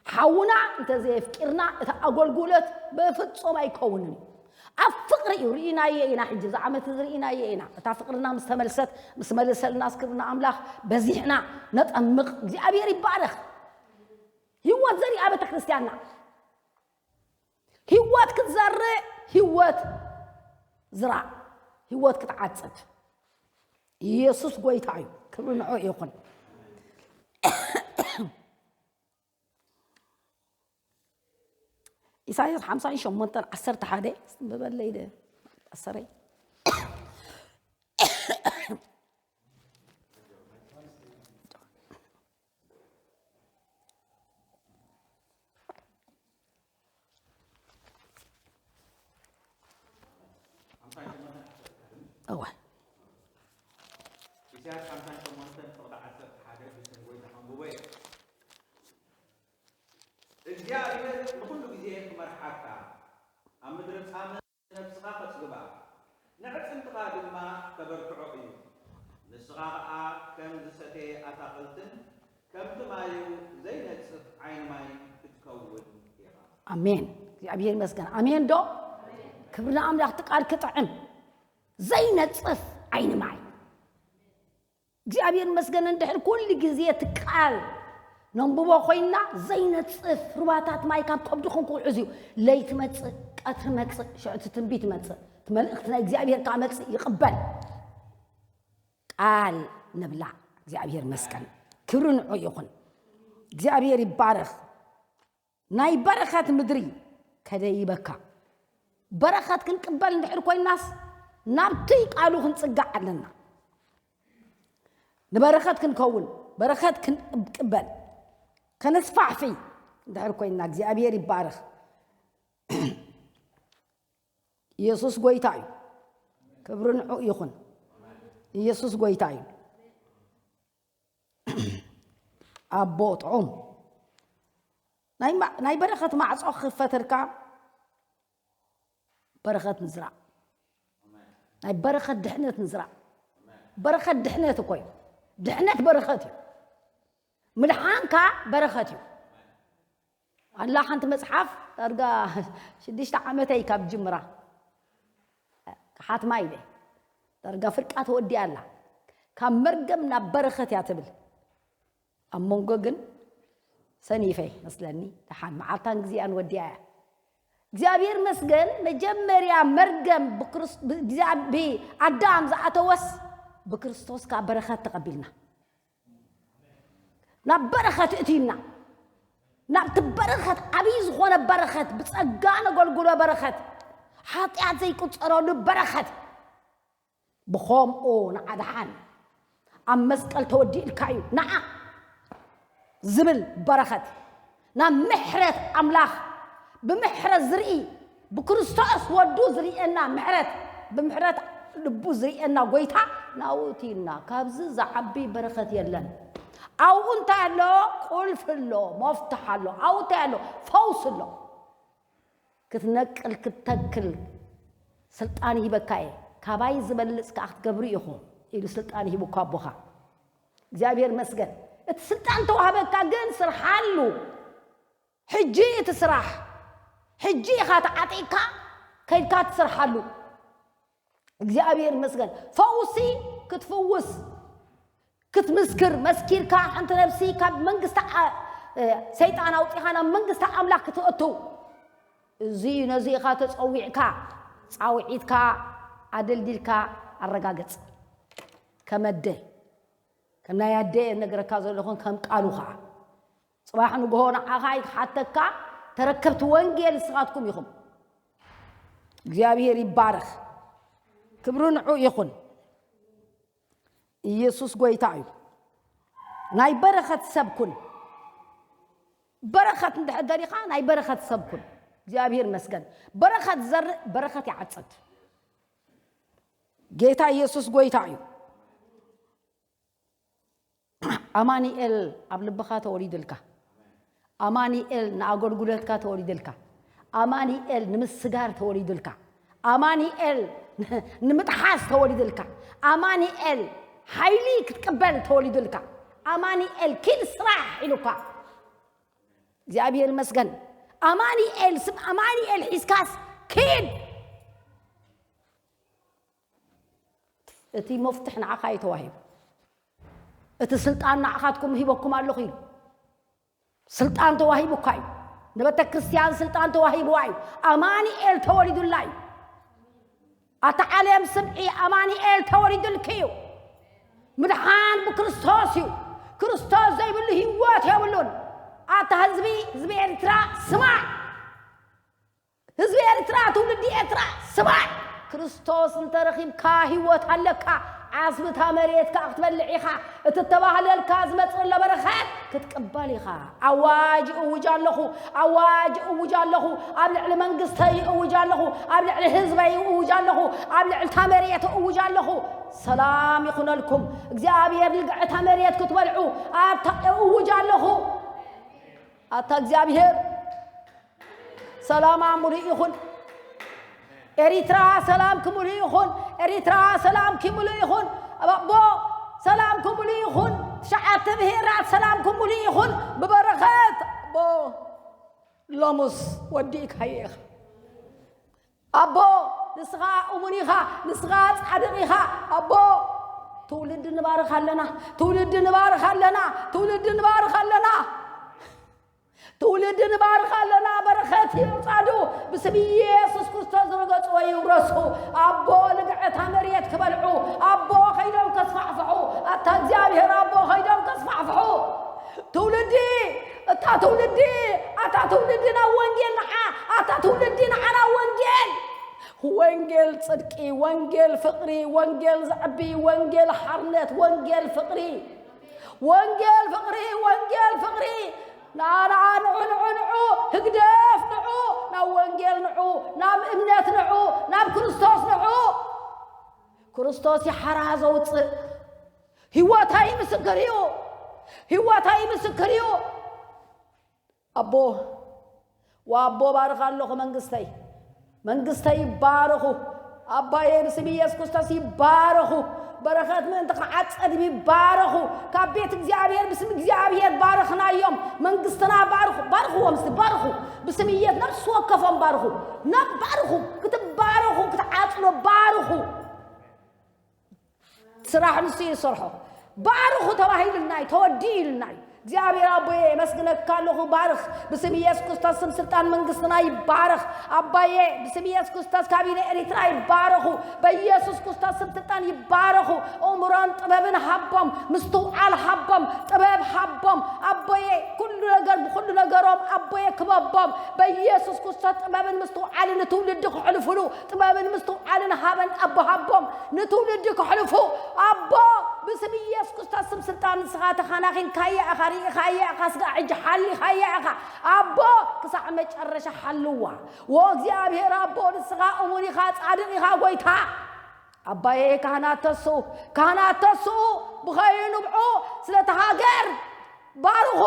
ሓውና እንተዘየፍቂርና እቲ ኣገልግሎት ብፍጹም ኣይከውንን እዩ። ኣብ ፍቕሪ እዩ። ርኢናዮ ኢና፣ ሕጂ እዚ ዓመት እዚ ርኢናዮ ኢና። እታ ፍቕርና ምስ ተመልሰት፣ ምስ መለሰልናስ ክብሪ ንኣምላኽ፣ በዚሕና ነጠምቕ። እግዚኣብሔር ይባረኽ። ህይወት ዘሪኣ ቤተ ክርስቲያንና። ህይወት ክትዘርእ፣ ህይወት ዝራእ፣ ህይወት ክትዓጽድ። ኢየሱስ ጎይታ እዩ። ክብሪ ንዕኡ ይኹን። ኢሳይያስ ሓምሳን ሸሞንተን ዓሰርተ ሓደ፣ በበለይ ደ-፣ ኣሰረይ። እወ። ኢሳያስ ሓምሳን ሸሞንተን ፍቕዲ ዓሰርተ ሓደ ብስም ጎይታ ከንብቦ እየ። እግዚኣብሔር ንኹሉ ግዜ ክመርሓካ፣ ኣብ ምድሪ ጻመ ነብስኻ ከጽግባ፣ ንዕጽምትኻ ድማ ከበርትዖ እዩ። ንስኻ ኸኣ ከም ዝሰተየ ኣታኽልትን ከምቲ ማዩ ዘይነጽፍ ዓይኒ ማይ ክትከውን ኢኻ። ኣሜን። እግዚኣብሔር ይመስገን። ኣሜን ዶ? ክብሪ ንኣምላኽ። እቲ ቃል ክጥዕም። ዘይነጽፍ ዓይኒ ማይ። እግዚኣብሔር ይመስገን። እንድሕር ኩሉ ግዜ እቲ ቃል ነንብቦ ኮይንና፣ ዘይነጽፍ ሩባታት ማይ ካብ ከብድኹም ክውሕዝ እዩ። ለይቲ መጽእ፣ ቀትሪ መጽእ፣ ሽዑ እቲ ትንቢት መጽእ፣ እቲ መልእኽቲ ናይ እግዚኣብሔር ከዓ መጽእ ይቕበል። ቃል ንብላዕ። እግዚኣብሔር ይመስገን። ክብሪ ንዑ ይኹን። እግዚኣብሔር ይባረኽ። ናይ በረኸት ምድሪ ከደይበካ። በረኸት ክንቅበል እንድሕር ኮይናስ፣ ናብቲ ቃሉ ክንጽጋዕ ኣለና። ንበረኸት ክንከውን፣ በረኸት ክንቅበል፣ ከነስፋሕፍይ እንድሕር ኮይና፣ እግዚኣብሔር ይባረኽ። ኢየሱስ ጎይታ እዩ። ክብሪ ንዑ ይኹን። ኢየሱስ ጎይታ እዩ። ኣቦ ጥዑም። ናይ ማ-፣ ናይ በረኸት ማዕጾ ክኽፈተልካ፣ በረኸት ንዝራእ። ናይ በረኸት ድሕነት ንዝራእ። በረኸት ድሕነት እኮ እዩ። ድሕነት በረኸት እዩ። ምድሓንካ በረኸት እዩ። ኣላ ሓንቲ መጽሓፍ፣ ዳርጋ ሽዱሽተ ዓመተይ ካብ ጅምራ ክሓትማ ኢለ። ዳርጋ ፍርቃ ተወዲኣ ኣላ። ካብ መርገም ናብ በረኸት እያ ትብል። ኣብ መንጎ ግን ሰኒፈ መስለኒ። ደሓን መዓልታን ግዜኣን ወዲኣ እያ። እግዚኣብሔር መስገን፣ መጀመርያ መርገም ብክርስ-፣ ብእግዚኣ-፣ ብኣዳም ዝኣተወስ፣ ብክርስቶስ ከኣ በረኸት ተቐቢልና። ናብ በረኸት እትዩና። ናብቲ በረኸት፣ ዓብዪ ዝኾነ በረኸት፣ ብጸጋ ነገልግሎ በረኸት፣ ሓጢኣት ዘይቁጸረሉ በረኸት። ብኸምኡ ንዓ ደሓን ኣብ መስቀል ተወዲእልካ እዩ። ንዓ ዝብል በረኸት፣ ናብ ምሕረት ኣምላኽ፣ ብምሕረት ዝርኢ፣ ብክርስቶስ ወዱ ዝርእየና ምሕረት፣ ብምሕረት ልቡ ዝርእየና ጎይታ ናብኡ እትዩና። ካብዚ ዝዓቢ በረኸት የለን። ኣብኡ እንታይ ኣሎ? ቁልፊ ኣሎ፣ መፍትሕ ኣሎ። ኣብኡ እንታይ ኣሎ? ፈውሲ ኣሎ። ክትነቅል ክትተክል ስልጣን ይህበካ እየ፣ ካባይ ዝበልጽ ከኣ ክትገብሩ ኢኹም ኢሉ ስልጣን ይህብኳ ኣቦኻ። እግዚኣብሔር መስገን። እቲ ስልጣን ተዋህበካ ግን ስርሓሉ። ሕጂ እቲ ስራሕ፣ ሕጂ ኢኻ ተዓጢቕካ ከይድካ ትስርሓሉ። እግዚኣብሔር መስገን። ፈውሲ ክትፍውስ ክትምስክር መስኪርካ ሓንቲ ነብሲ ካብ መንግስቲ ኣ- እ፣ ሰይጣን ኣውፂኻ ናብ መንግስቲ ኣምላኽ ክትእትው። እዚ እዩ ነዚ ኢኻ ተፀዊዕካ ፃውዒትካ ኣደልዲልካ ኣረጋግፅ። ከመደ ከም ናይ ኣደ እየ ነገረካ ዘለኹን ከም ቃሉ ከዓ ፅባሕ ንግሆ ንዓኻ ይሓተካ። ተረከብቲ ወንጌል ንስኻትኩም ኢኹም። እግዚኣብሔር ይባረኽ። ክብሪ ንዑ ይኹን። ኢየሱስ ጎይታ እዩ። ናይ በረኸት ሰብ ኩን። በረኸት እንድሕር ደሊኻ ናይ በረኸት ሰብ ኩን። እግዚኣብሔር መስገን። በረኸት ዘርእ በረኸት ይዓጽድ። ጌታ ኢየሱስ ጎይታ እዩ። ኣማኒኤል ኣብ ልብኻ ተወሊዱልካ። ኣማኒኤል ንኣገልግሎትካ ተወሊዱልካ። ኣማኒኤል ንምስጋር ተወሊዱልካ። ኣማኒኤል ንምጥሓስ ተወሊዱልካ። ኣማኒኤል ሓይሊ ክትቅበል ተወሊዱልካ። ኣማኒኤል ኪድ ስራሕ ኢሉካ። እግዚኣብሔር ይመስገን። ኣማኒኤል፣ ስም ኣማኒኤል ሒዝካስ ኪድ። እቲ መፍትሕ ንዓኻ እዩ ተዋሂቡ። እቲ ስልጣን ንዓኻትኩም ሂበኩም ኣለኹ ኢሉ። ስልጣን ተዋሂቡካ እዩ። ንቤተ ክርስቲያን ስልጣን ተዋሂብዋ እዩ። ኣማኒኤል ተወሊዱላ እዩ። ኣታ ዓለም ስምዒ፣ ኣማኒኤል ተወሊዱልኪ እዩ። ምድሓን ብክርስቶስ እዩ። ክርስቶስ ዘይብሉ ህይወት የብሉን። ኣታ ህዝቢ፣ ህዝቢ ኤርትራ ስማዕ። ህዝቢ ኤርትራ፣ ትውልዲ ኤርትራ ስማዕ። ክርስቶስ እንተረኺብካ ህይወት ኣለካ። ዓስብታ መሬት ከኣ ክትበልዕ ኢኻ። እቲ ተባህለልካ ዝመጽእ ዘሎ በረኸት ክትቅበል ኢኻ። ኣዋጅ እውጅ ኣለኹ፣ ኣዋጅ እውጅ ኣለኹ፣ ኣብ ልዕሊ መንግስተይ እውጅ ኣለኹ፣ ኣብ ልዕሊ ህዝበይ እውጅ ኣለኹ፣ ኣብ ልዕሊ እታ መሬት እውጅ ኣለኹ። ሰላም ይኹነልኩም። እግዚኣብሔር ልግዕታ መሬት ክትበልዑ ኣብታ እውጅ ኣለኹ። ኣታ እግዚኣብሔር ሰላማ ሙሉእ ይኹን። ኤሪትራ ሰላም ክሙሉ ይኹን። ኤሪትራ ሰላም ክሙሉ ይኹን። ኣቦ ሰላም ክሙሉ ይኹን። ትሽዓተ ብሄራት ሰላም ክሙሉ ይኹን። ብበረኸት ኣቦ ሎሙስ ወዲእካዮ ኢኻ። ኣቦ ንስኻ እሙን ኢኻ። ንስኻ ጻድቕ ኢኻ። ኣቦ ትውልዲ ንባርኽ ኣለና። ትውልዲ ንባርኽ ኣለና። ትውልዲ ንባርኽ ኣለና። ትውልዲ ንባርኽ ኣለና። በረኸት ይውጻዱ። ብስም ኢየሱስ ክርስቶስ ዝረገጽዎ ይውረሱ። ኣቦ ልግዕታ መሬት ክበልዑ። ኣቦ ከይዶም ከስፋሕፍሑ። ኣታ እግዚኣብሔር ኣቦ ከይዶም ከስፋሕፍሑ። ትውልዲ፣ እታ ትውልዲ፣ ኣታ ትውልዲ ናብ ወንጌል ንዓ። ኣታ ትውልዲ ንዓ ናብ ወንጌል። ወንጌል ጽድቂ፣ ወንጌል ፍቕሪ፣ ወንጌል ዘዕቢ፣ ወንጌል ሓርነት፣ ወንጌል ፍቕሪ። ወንጌል ፍቕሪ፣ ወንጌል ፍቕሪ። ንዓ፣ ንዓ፣ ንዑ፣ ንዑ፣ ንዑ፣ ህግደፍ ንዑ፣ ናብ ወንጌል ንዑ፣ ናብ እምነት ንዑ፣ ናብ ክርስቶስ ንዑ። ክርስቶስ ይሓራ ዘውፅእ ህይወታይ ምስክር እዩ። ህይወታይ ምስክር እዩ። ኣቦ፣ ወኣቦ ባርኽ ኣለኹ መንግስተይ። መንግስተይ ይባረኹ። ኣባየ ብስም ኢየሱስ ክርስቶስ ይባረኹ። በረኸት ምእንቲ ክዓጸድ ይባረኹ። ካብ ቤት እግዚኣብሔር ብስም እግዚኣብሔር ባርኽናዮም። መንግስትና ባርኹ፣ ባርኽዎም እስቲ፣ ባርኹ። ብስም ኢየሱስ ነፍሲ ወከፎም ባርኹ። ናብ ባርኹ፣ ክትባረኹ፣ ክትዓጽሎ ባርኹ። ስራሕ ንሱ እዩ ዝሰርሖ። ባርኹ ተባሂሉልና እዩ፣ ተወዲኡ ኢሉና እዩ። እግዚኣብሔር ኣቦየ የመስግነካ ኣለኹ። ባርኽ ብስም ኢየሱስ ክርስቶስ ስም ስልጣን መንግስትና ይባረኽ። ኣባየ ብስም ኢየሱስ ክርስቶስ ካቢነ ኤሪትራ ይባረኹ። በኢየሱስ ክርስቶስ ስም ስልጣን ይባረኹ። እምሮን ጥበብን ሃቦም፣ ምስትውዓል ሃቦም፣ ጥበብ ሃቦም። ኣቦየ ኩሉ ነገር ብኹሉ ነገሮም ኣቦየ ክበቦም በኢየሱስ ክርስቶስ ጥበብን ምስትውዓልን ንትውልዲ ክሕልፉሉ ጥበብን ምስትውዓልን ሃበን ኣቦ ሃቦም ንትውልዲ ክሕልፉ ኣቦ ብስም ኢየሱስ ክርስቶስ ስም ስልጣን ንስኻ ተኻናኺንካያ ኢኻ ርኢኻያ ኢኻ ስጋ ሕጂ ሓሊኻያ ኢኻ ኣቦ ክሳዕ መጨረሻ ሓልዋ ወእግዚኣብሔር ኣቦ ንስኻ እሙን ኢኻ ጻድቕ ኢኻ ጎይታ ኣባየ ካህናት ተስኡ ካህናት ተስኡ ብኸይኑ ብዑ ስለቲ ሃገር ባርኹ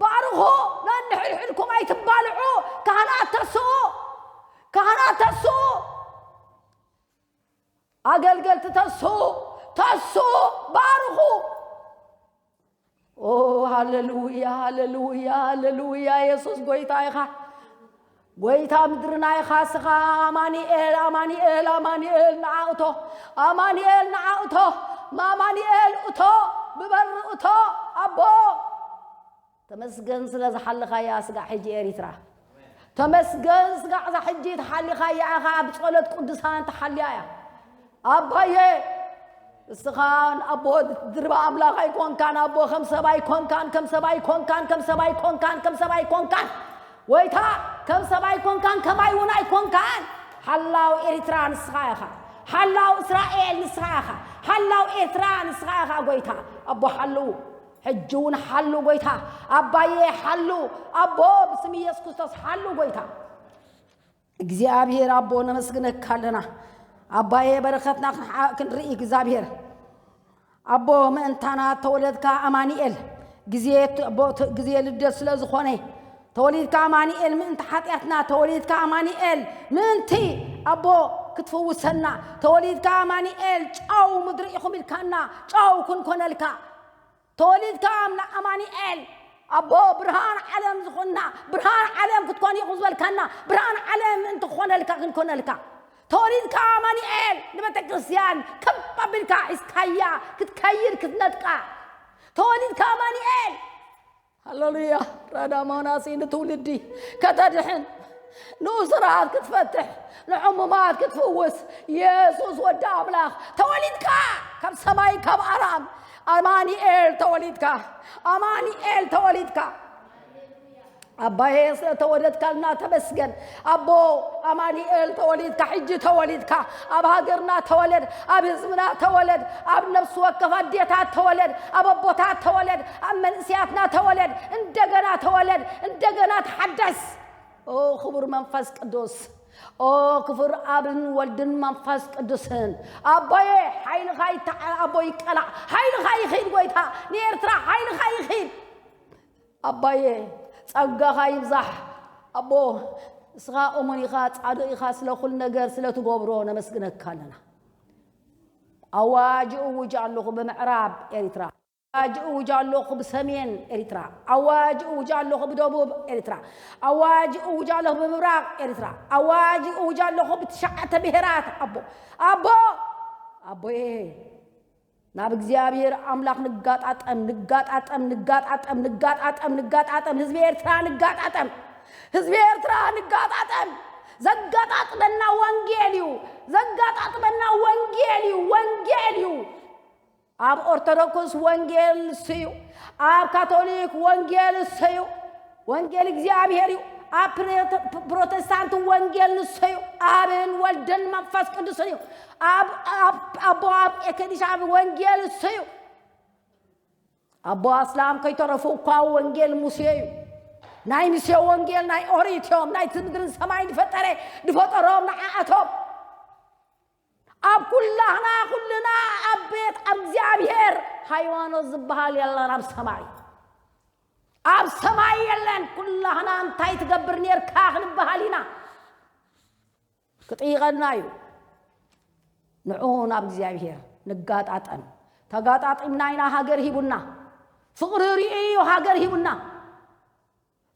ባርኹ ነንሕድሕድኩም ኣይትባልዑ ካህናት ተስኡ ካህናት ተስኡ ኣገልገልቲ ተስኡ ተስኡ ባርኹ ኦ ሃሌሉያ ሃሌሉያ ሃሌሉያ የሱስ ጎይታ ኢኻ ጎይታ ምድርና ኢኻ ስኻ ኣማኒኤል ኣማኒኤል ኣማኒኤል ንዓእቶ ኣማኒኤል ንዓእቶ ኣማኒኤል እቶ ብበር እቶ ኣቦ ተመስገን ስለ ዝሓለኻያ ስጋዕ ሕጂ ኤሪትራ ተመስገን ስጋዕ እዛ ሕጂ ተሓሊኻያ ኢኻ ኣብ ጸሎት ቅዱሳን ተሓልያ እያ ኣባየ እስኻ ኣቦ ድርባ ኣምላኽ ኣይኮንካን ኣቦ ከም ሰብ ኣይኮንካን ከም ሰብ ኣይኮንካን ከም ሰብ ኣይኮንካን ከም ሰብ ኣይኮንካን ወይታ ከም ሰብ ኣይኮንካን ከማይ እውን ኣይኮንካን ሓላው ኤርትራ ንስኻ ኢኻ ሓላው እስራኤል ንስኻ ኢኻ ሓላው ኤርትራ ንስኻ ኢኻ ጎይታ ኣቦ ሓልው ሕጂ እውን ሓሉ ጎይታ ኣባየ ሓሉ ኣቦ ብስም ኢየሱስ ክርስቶስ ሓሉ ጎይታ እግዚኣብሔር ኣቦ ነመስግነካ ኣለና ኣባየ በረኸትና ክንርኢ እግዚኣብሔር ኣቦ ምእንታና ተወለድካ ኣማኒኤል ግዜ ልደት ስለ ዝኾነ ተወሊድካ ኣማኒኤል ምእንቲ ሓጢኣትና ተወሊድካ ኣማኒኤል ምእንቲ ኣቦ ክትፍውሰና ተወሊድካ ኣማኒኤል ጨው ምድሪ ኢኹም ኢልካና ጨው ክንኮነልካ ተወሊድካ ኣምና ኣማኒኤል ኣቦ ብርሃን ዓለም ዝኾንና ብርሃን ዓለም ክትኮን ኢኹም ዝበልካና ብርሃን ዓለም ምእንቲ ክኾነልካ ክንኮነልካ ተወሊድካ ኣማኒኤል ንቤተ ክርስቲያን ከብ ኣቢልካ ሒዝካያ ክትከይድ ክትነጥቃ ተወሊድካ ኣማኒኤል ሃሌሉያ ራዳ ማናሲ ንትውልዲ ከተድሕን ንእሱራት ክትፈትሕ ንሕሙማት ክትፍውስ የሱስ ወዲ ኣምላኽ ተወሊድካ ካብ ሰማይ ካብ ኣራም ኣማኒኤል ተወሊድካ ኣማኒኤል ተወሊድካ ኣባዬ ስለተወለድካልና ተመስገን ኣቦ ኣማኒኤል ተወሊድካ ሕጂ ተወሊድካ ኣብ ሃገርና ተወለድ ኣብ ህዝብና ተወለድ ኣብ ነፍሲ ወከፍ ኣዴታት ተወለድ ኣብ ኣቦታት ተወለድ ኣብ መንእስያትና ተወለድ እንደገና ተወለድ እንደገና ተሓደስ ኦ ክቡር መንፈስ ቅዱስ ኦ ክፉር ኣብን ወልድን መንፈስ ቅዱስን ኣቦዬ ሓይልኻ ይተዓ ኣቦ ይቀላዕ ሓይልኻ ይኺድ ጎይታ ንኤርትራ ሓይልኻ ይኺድ ኣባዬ ጸጋኻ ይብዛሕ ኣቦ እስኻ እሙን ኢኻ ጻድቕ ኢኻ ስለ ኩል ነገር ስለ ትገብሮ ነመስግነካ ኣለና ኣዋጅ እውጅ ኣለኹ ብምዕራብ ኤሪትራ ኣዋጅ እውጅ ኣለኹ ብሰሜን ኤሪትራ ኣዋጅ እውጅ ኣለኹ ብደቡብ ኤሪትራ ኣዋጅ እውጅ ኣለኹ ብምብራቕ ኤሪትራ ኣዋጅ እውጅ ኣለኹ ብትሽዓተ ብሄራት ኣቦ ኣቦ ኣቦዬ ናብ እግዚኣብሔር ኣምላኽ ንጋጣጠም ንጋጣጠም ንጋጣጠም ንጋጣጠም ንጋጣጠም ህዝቢ ኤርትራ ንጋጣጠም ህዝቢ ኤርትራ ንጋጣጠም ዘጋጣጥመና ወንጌል እዩ ዘጋጣጥመና ወንጌል እዩ ወንጌል እዩ ኣብ ኦርቶዶክስ ወንጌል ንሱ እዩ ኣብ ካቶሊክ ወንጌል ንሱ እዩ ወንጌል እግዚኣብሔር እዩ ኣብ ፕሮቴስታንት ወንጌል ንሱ እዩ ኣብን ወልድን መንፈስ ቅዱስን እዩ ኣብ ኣቦ ኣብ ኤከዲሻ ወንጌል ንሱ እዩ ኣቦ ኣስላም ከይተረፉ እኳ ወንጌል ሙሴ እዩ ናይ ሙሴ ወንጌል ናይ ኦሪት እዮም ናይቲ ምድርን ሰማይን ዝፈጠረ ዝፈጠሮም ንዓኣቶም ኣብ ኩላህና ኩልና ኣብ ቤት እግዚኣብሔር ሃይማኖት ዝበሃል የለን ኣብ ሰማይ ኣብ ሰማይ የለን ኩላህና እንታይ ትገብር ነርካ ክንበሃል ኢና ክጥይቐና እዩ ንዑ ናብ እግዚኣብሔር ንጋጣጠም ተጋጣጢምና ኢና ሃገር ሂቡና ፍቕሪ ርእዩ እዩ ሃገር ሂቡና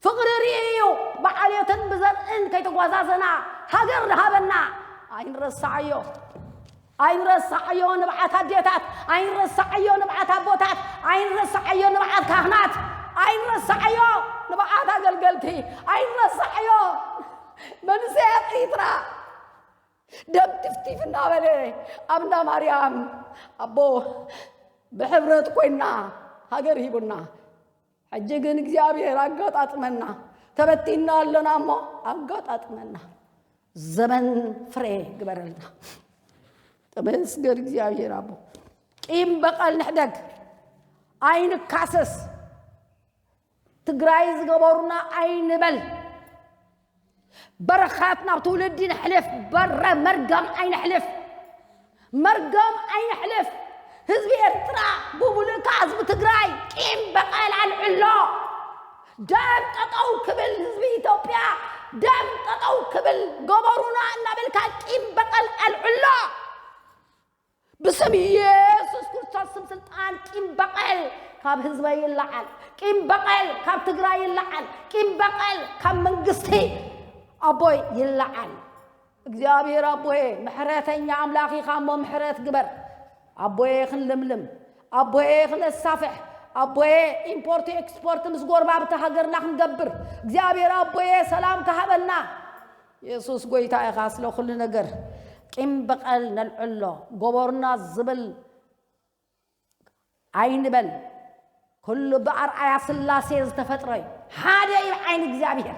ፍቕሪ ርእዩ እዩ ብዓልዮትን ብዘርእን ከይተጓዛዘና ሃገር ዝሃበና ኣይንረሳዓዮ ኣይንረሳዓዮ ንብዓት ኣዴታት ኣይንረሳዓዮ ንብዓት ኣቦታት ኣይንረሳዓዮ ንብዓት ካህናት ኣይንረሳዓዮ ንብዓት ኣገልገልቲ ኣይንረሳዓዮ መንስያት ኤሪትራ ደም ትፍቲፍ እናበለ ኣብና ማርያም ኣቦ ብሕብረት ኮይና ሃገር ሂቡና ሕጂ ግን እግዚኣብሔር ኣጋጣጥመና። ተበቲና ኣለና እሞ ኣጋጣጥመና። ዘመን ፍሬ ግበረልና። ተመስገን እግዚኣብሔር ኣቦ። ቂም በቐል ንሕደግ፣ ኣይንካሰስ። ትግራይ ዝገበሩና ኣይንበል። በረኸት ናብ ትውልዲ ነሕልፍ። በረ መርገም ኣይነሕልፍ። መርገም ኣይነሕልፍ። ህዝቢ ኤርትራ ብምሉእ ከኣ ህዝቢ ትግራይ ቂም በቐል ኣልዕሎ። ደም ጠጠው ክብል ህዝቢ ኢትዮጵያ፣ ደም ጠጠው ክብል ገበሩና እናበልካ ቂም በቐል ኣልዕሎ። ብስም ኢየሱስ ክርስቶስ ስም ስልጣን ቂም በቐል ካብ ህዝበይ ይለዓል። ቂም በቐል ካብ ትግራይ ይለዓል። ቂም በቐል ካብ መንግስቲ ኣቦይ ይለዓል። እግዚኣብሔር ኣቦየ፣ ምሕረተኛ ኣምላኽ ኢኻ እሞ ምሕረት ግበር። ኣቦየ ክንልምልም፣ ኣቦየ ክነሳፍሕ፣ ኣቦየ ኢምፖርት ኤክስፖርት ምስ ጎረባብቲ ሃገርና ክንገብር እግዚኣብሔር ኣቦየ ሰላም ክሃበና። የሱስ ጎይታ ኢኻ ስለ ኩሉ ነገር። ቂም በቐል ነልዕሎ፣ ጎበሩና ዝብል ኣይንበል። ኩሉ ብኣርኣያ ስላሴ ዝተፈጥረ እዩ። ሓደ እዩ ዓይኒ እግዚኣብሔር።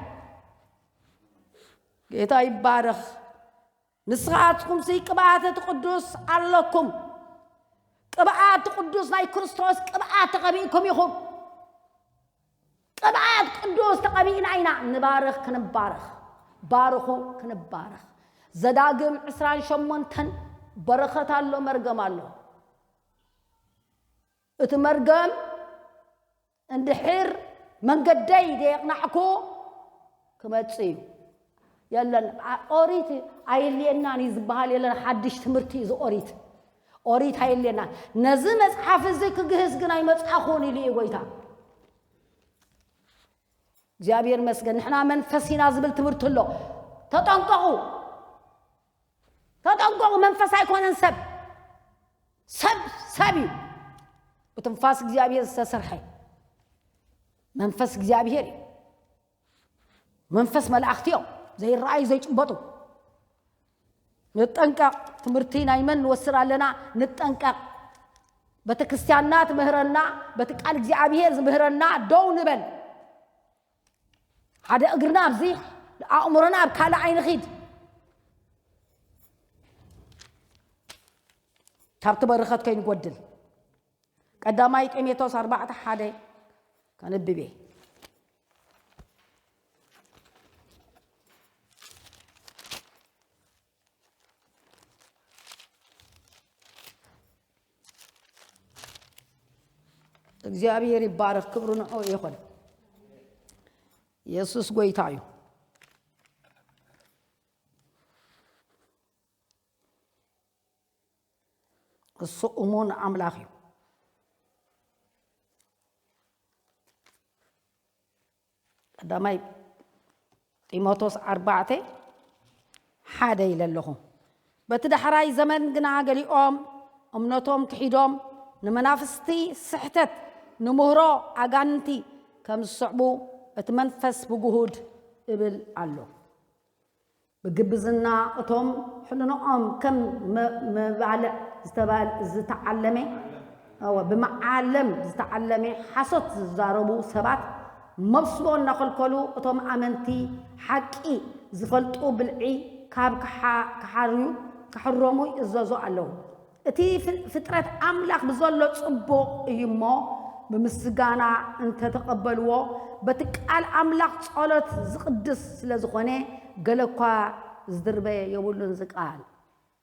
ጌታ ይባረኽ። ንስኻትኩምሲ ቅብኣት እቲ ቅዱስ ኣለኩም። ቅብኣት ቅዱስ ናይ ክርስቶስ ቅብኣት ተቐቢእኩም ኢኹም። ቅብኣት ቅዱስ ተቐቢእና ኢና ንባርኽ ክንባረኽ። ባርኹ ክንባረኽ። ዘዳግም ዕስራን ሸሞንተን በረኸት ኣሎ፣ መርገም ኣሎ። እቲ መርገም እንድሕር መንገደይ ደየቕናዕኩ ክመጽእ እዩ። የለን፣ ኣ-፣ ኦሪት ኣየድልየናን እዩ ዝበሃል የለን። ሓድሽ ትምህርቲ እዩ እዚ ኦሪት። ኦሪት ኣየድልየናን። ነዚ መጽሓፍ እዚ ክግህስ ግን ኣይመጻኹን ኢሉ እዩ ጎይታ። እግዚኣብሔር ይመስገን። ንሕና መንፈስ ኢና ዝብል ትምህርቲ ኣሎ። ተጠንቀቑ። ተጠንቀቑ። መንፈስ ኣይኮነን ሰብ። ሰብ፣ ሰብ እዩ። ብትንፋስ እግዚኣብሔር ዝተሰርሐ መንፈስ እግዚኣብሔር እዩ። መንፈስ መላእኽቲ እዮም። ዘይረኣዩ ዘይጭበጡ። ንጠንቀቕ። ትምህርቲ ናይ መን ንወስድ ኣለና? ንጠንቀቕ። ቤተክርስትያንና ትምህረና፣ በቲ ቃል እግዚኣብሔር ዝምህረና ደው ንበል። ሓደ እግርና ኣብዚ፣ ኣእምሮና ኣብ ካልእ ኣይንኺድ። ካብቲ በረኸት ከይንጎድል። ቀዳማይ ጢሞቴዎስ ኣርባዕተ ሓደ ከንብብ እየ። እግዚኣብሔር ይባረኽ፣ ክብሪ ንዑ ይኹን። የሱስ ጎይታ እዩ። እሱ እሙን ኣምላኽ እዩ። ቀዳማይ ጢሞቴዎስ ኣርባዕተ ሓደ ኢለ ኣለኹ። በቲ ዳሕራይ ዘመን ግና ገሊኦም እምነቶም ክሒዶም ንመናፍስቲ ስሕተት ንምህሮ ኣጋንንቲ ከም ዝስዕቡ እቲ መንፈስ ብግሁድ እብል ኣሎ። ብግብዝና እቶም ሕልንኦም ከም መ-፣ መባልዕ ዝተባል-፣ ዝተዓለመ፣ እወ፣ ብመዓለም ዝተዓለመ ሓሶት ዝዛረቡ ሰባት መብስቦ እናኸልከሉ እቶም ኣመንቲ ሓቂ ዝፈልጡ ብልዒ ካብ ክሓ-፣ ክሓርዩ፣ ክሕረሙ ይእዘዙ ኣለዉ። እቲ ፍ-፣ ፍጥረት ኣምላኽ ብዘሎ ጽቡቕ እዩ እሞ፣ ብምስጋና እንተተቐበልዎ፣ በቲ ቃል ኣምላኽ ጸሎት ዝቕድስ ስለ ዝኾነ፣ ገለ እኳ ዝድርበ የብሉን። እዚ ቃል፣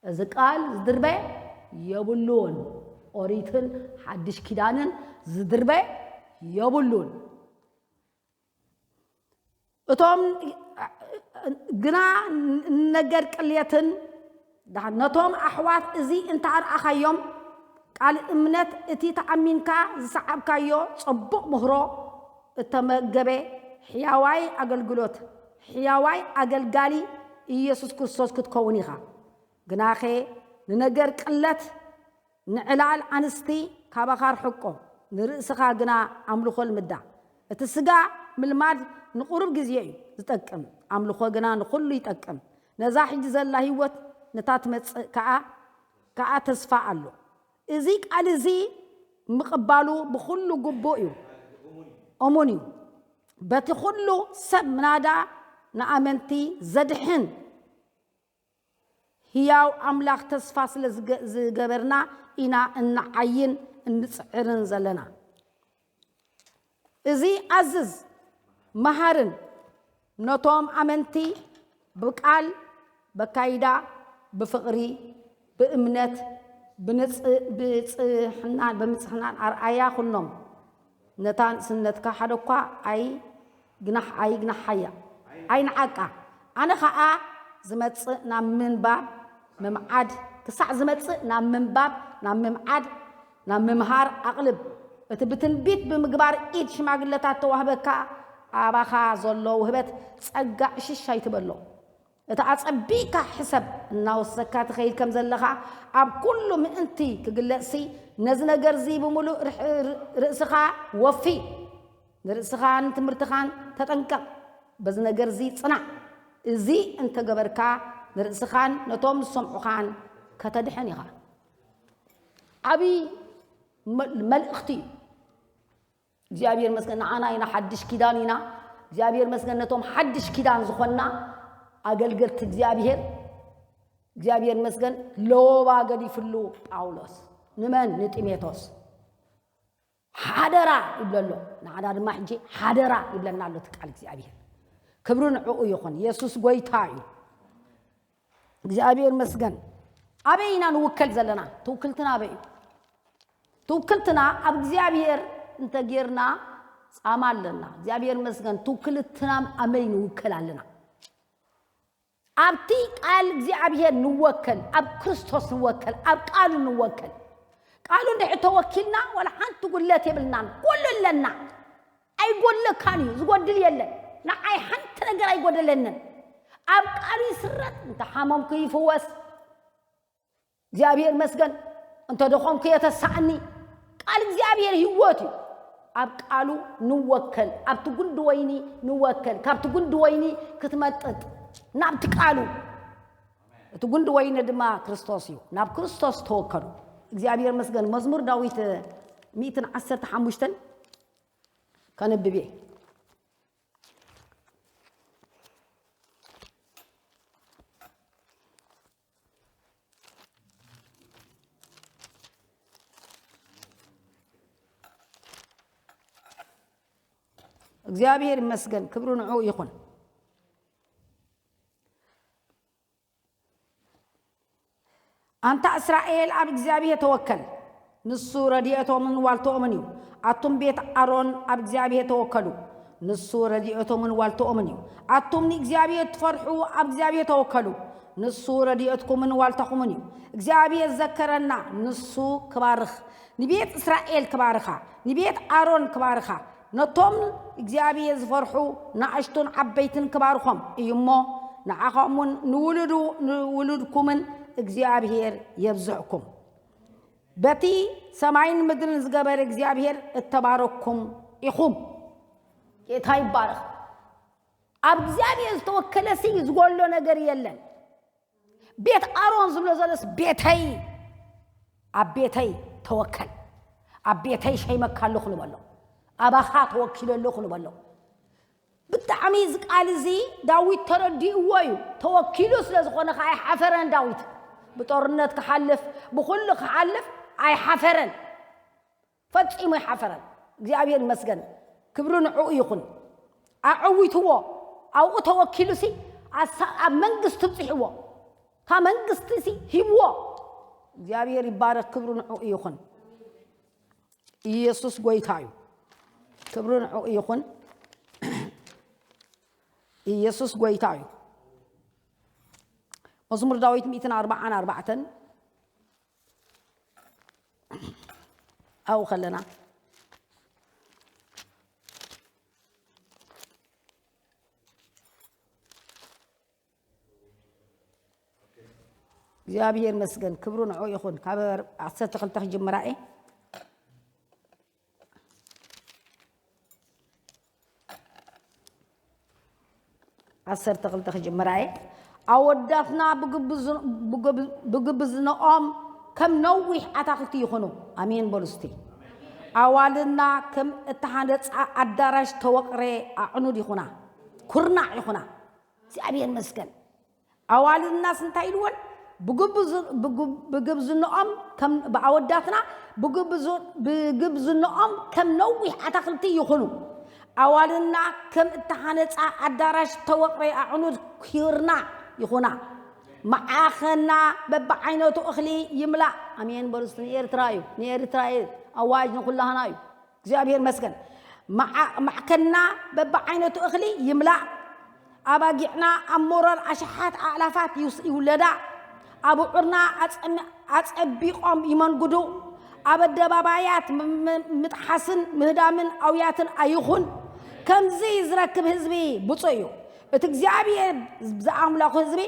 እዚ ቃል ዝድርበ የብሉን። ኦሪትን ሓድሽ ኪዳንን ዝድርበ የብሉን። እቶም ግና ንነገር ቅልየትን፣ ነቶም ኣሕዋት እዚ እንተ ኣርኣኻዮም፣ ቃል እምነት፣ እቲ ተኣሚንካ ዝሰዓብካዮ ጽቡቕ ምህሮ፣ እተመገበ ሕያዋይ ኣገልግሎት፣ ሕያዋይ ኣገልጋሊ ኢየሱስ ክርስቶስ ክትከውን ኢኻ። ግናኸ ንነገር ቅለት ንዕላል ኣንስቲ ካባኻ ርሕቆ፣ ንርእስኻ ግና ኣምልኾ ልምዳ። እቲ ስጋ ምልማድ ንቁሩብ ግዜ እዩ ዝጠቅም፣ ኣምልኾ ግና ንኹሉ ይጠቅም። ነዛ ሕጂ ዘላ ህይወት ነታ ትመጽእ ከኣ፣ ከኣ ተስፋ ኣሎ። እዚ ቃል እዚ ምቕባሉ ብኹሉ ግቡእ እዩ። እሙን እዩ። በቲ ኩሉ ሰብ ምናዳ ንኣመንቲ ዘድሕን ህያው ኣምላኽ ተስፋ ስለ ዝገ-፣ ዝገበርና ኢና እንዓይን እንጽዕርን ዘለና። እዚ ኣዝዝ መሃርን ነቶም ኣመንቲ ብቃል፣ በካይዳ፣ ብፍቕሪ፣ ብእምነት፣ ብንጽ-፣ ብጽሕናን፣ ብምጽሕናን ኣርኣያ ኩኖም። ነታ ንእስነትካ ሓደ እኳ ኣይ ግናሕ-፣ ኣይግናሓያ፣ ኣይንዓቃ። ኣነ ኸኣ ዝመጽእ ናብ ምንባብ ምምዓድ፣ ክሳዕ ዝመጽእ ናብ ምንባብ፣ ናብ ምምዓድ፣ ናብ ምምሃር ኣቕልብ። እቲ ብትንቢት ብምግባር ኢድ ሽማግለታት ተዋህበካ፣ ኣባኻ ዘሎ ውህበት ጸጋ ዕሽሽ ኣይትበሎ። እቲ ኣጸቢቕካ ሕሰብ እናወሰካ ትኸይድ ከም ዘለኻ ኣብ ኩሉ ምእንቲ ክግለጽሲ፣ ነዚ ነገርዚ ብምሉእ ርሕ-፣ ር-፣ ርእስኻ ወፊ። ንርእስኻን ትምህርትኻን ተጠንቀቕ። በዚ ነገርዚ ጽናዕ። እዚ እንተገበርካ ንርእስኻን ነቶም ዝሰምዑኻን ከተድሕን ኢኻ። ዓብዪ መ-፣ መልእኽቲ እዩ። እግዚኣብሔር መስገን ንዓና ኢና ሓድሽ ኪዳን ኢና። እግዚኣብሔር መስገን ነቶም ሓድሽ ኪዳን ዝኾንና ኣገልገልቲ እግዚኣብሔር። እግዚኣብሔር መስገን ለወባ ገዲፍሉ ጳውሎስ ንመን? ንጢሞቴዎስ። ሓደራ ይብለሎ። ንዓና ድማ ሕጂ ሓደራ ይብለና ኣሎ እቲ ቃል እግዚኣብሔር። ክብሪ ንዕኡ ይኹን። የሱስ ጎይታ እዩ። እግዚኣብሔር መስገን። ኣበይ ኢና ንውከል ዘለና? ትውክልትና ኣበይ እዩ? ትውክልትና ኣብ እግዚኣብሔር እንተጌርና ጻማ ኣለና። እግዚኣብሔር መስገን። ትውክልትና ኣበይ ንውከል ኣለና? ኣብቲ ቃል እግዚኣብሔር ንወከል፣ ኣብ ክርስቶስ ንወከል፣ ኣብ ቃሉ ንወከል። ቃሉ እንድሕር ተወኪልና ዋላ ሓንቲ ጉድለት የብልናን። ኩሉ ኣለና። ኣይጎድለካን እዩ፣ ዝጎድል የለን። ንዓይ ሓንቲ ነገር ኣይጎደለንን። ኣብ ቃሉ ይስረጥ፣ እንተ ሓመምኩ ይፍወስ። እግዚኣብሔር መስገን። እንተ ደኾምኩ የተሳእኒ። ቃል እግዚኣብሔር ህይወት እዩ። ኣብ ቃሉ ንወከል፣ ኣብቲ ጉንዲ ወይኒ ንወከል፣ ካብቲ ጉንዲ ወይኒ ክትመጥጥ ናብቲ ቃሉ። እቲ ጉንዲ ወይኒ ድማ ክርስቶስ እዩ። ናብ ክርስቶስ ተወከሉ። እግዚኣብሔር መስገን። መዝሙር ዳዊት ሚእትን ዓሰርተ ሓሙሽተን ከንብብ እየ። እግዚኣብሔር ይመስገን፣ ክብሪ ንዕኡ ይኹን። ኣንታ እስራኤል ኣብ እግዚኣብሔር ተወከል፣ ንሱ ረድኤቶምን ዋልታኦምን እዩ። ኣቱም ቤት ኣሮን ኣብ እግዚኣብሔር ተወከሉ፣ ንሱ ረድኤቶምን ዋልታኦምን እዩ። ኣቱም ንእግዚኣብሔር ትፈርሑ ኣብ እግዚኣብሔር ተወከሉ፣ ንሱ ረድኤትኩምን ዋልታኹምን እዩ። እግዚኣብሔር ዘከረና፣ ንሱ ክባርኽ፣ ንቤት እስራኤል ክባርኻ፣ ንቤት ኣሮን ክባርኻ፣ ነቶም እግዚኣብሔር ዝፈርሑ ንኣሽቱን ዓበይትን ክባርኾም እዩ እሞ፣ ንዓኻምን ንውሉዱ-፣ ንውሉድኩምን እግዚኣብሔር የብዝሕኩም። በቲ ሰማይን ምድርን ዝገበረ እግዚኣብሔር እተባረኽኩም ኢኹም። ጌታ ይባረኽ። ኣብ እግዚኣብሔር ዝተወከለ ሲ ዝጎሎ ነገር የለን። ቤት ኣሮን ዝብሎ ዘሎስ ቤተይ፣ ኣብ ቤተይ ተወከል፣ ኣብ ቤተይ ሸይመካ ኣለኹ ንበሎ፣ ኣባኻ ተወኪለ ኣለኹ ንበሎ። ብጣዕሚ እዚ ቃል እዚ ዳዊት ተረዲእዎ እዩ። ተወኪሉ ስለ ዝኾነ ከዓ ኣይሓፈረን ዳዊት። ብጦርነት ክሓልፍ፣ ብኹሉ ክሓልፍ ኣይሓፈረን። ፈጺሙ ኣይሓፈረን። እግዚኣብሔር ይመስገን። ክብሪ ንዕኡ ይኹን። ኣዐዊትዎ። ኣብኡ ተወኪሉ ሲ ኣሳ-፣ ኣብ መንግስቲ ብጽሕዎ። ካብ መንግስቲ ሲ ሂብዎ። እግዚኣብሔር ይባረክ። ክብሪ ንዕኡ ይኹን። ኢየሱስ ጎይታ እዩ። ክብሪ ንዕኡ ይኹን። ኢየሱስ ጎይታ እዩ። መዝሙር ዳዊት ሚእትን ኣርባዓን ኣርባዕተን ኣብኡ ከለና እግዚኣብሔር መስገን፣ ክብሩ ንዕኡ ይኹን። ካብ ዓሰርተ ክልተ ክጅምራ እየ። ዓሰርተ ክልተ ክጅምራ እየ። ኣወዳትና ብግብዝ-፣ ብግብ-፣ ብግብዝንኦም ከም ነዊሕ ኣታኽልቲ ይኹኑ። ኣሜን በሉ እስቲ። ኣዋልድና ከም እተሃነጻ ኣዳራሽ ተወቕረ ኣዕኑድ ይኹና፣ ኩርናዕ ይኹና። እግዚኣብሔር ይመስገን። ኣዋልድናስ እንታይ ኢልወን? ብግብዝ-፣ ብግብ-፣ ብግብዝንኦም ከም፣ ብኣወዳትና ብግብዝ-፣ ብግብዝንኦም ከም ነዊሕ ኣታኽልቲ ይኹኑ። ኣዋልድና ከም እተሃነጻ ኣዳራሽ ተወቕረ ኣዕኑድ ኩርናዕ ይኹና። መዓኸና በብዓይነቱ እኽሊ ይምላእ። ኣሜን በሉ እስቲ። ንኤርትራ እዩ፣ ንኤርትራ እዩ። ኣዋጅ ንኹላህና እዩ። እግዚኣብሔር መስገን። መዓ-፣ ማዕከና በብዓይነቱ እኽሊ ይምላእ። ኣባጊዕና ኣብ መሮር ኣሽሓት ኣእላፋት ይውስ-፣ ይውለዳ። ኣቡዑርና ኣጸሚ-፣ ኣጸቢቖም ይመንጉዱ። ኣብ ኣደባባያት ም-፣ ም-፣ ምጥሓስን ምህዳምን ኣውያትን ኣይኹን። ከምዚ ዝረክብ ህዝቢ ብፁዕ እዩ። እቲ እግዚኣብሔር ዝኣምላኹ ህዝቢ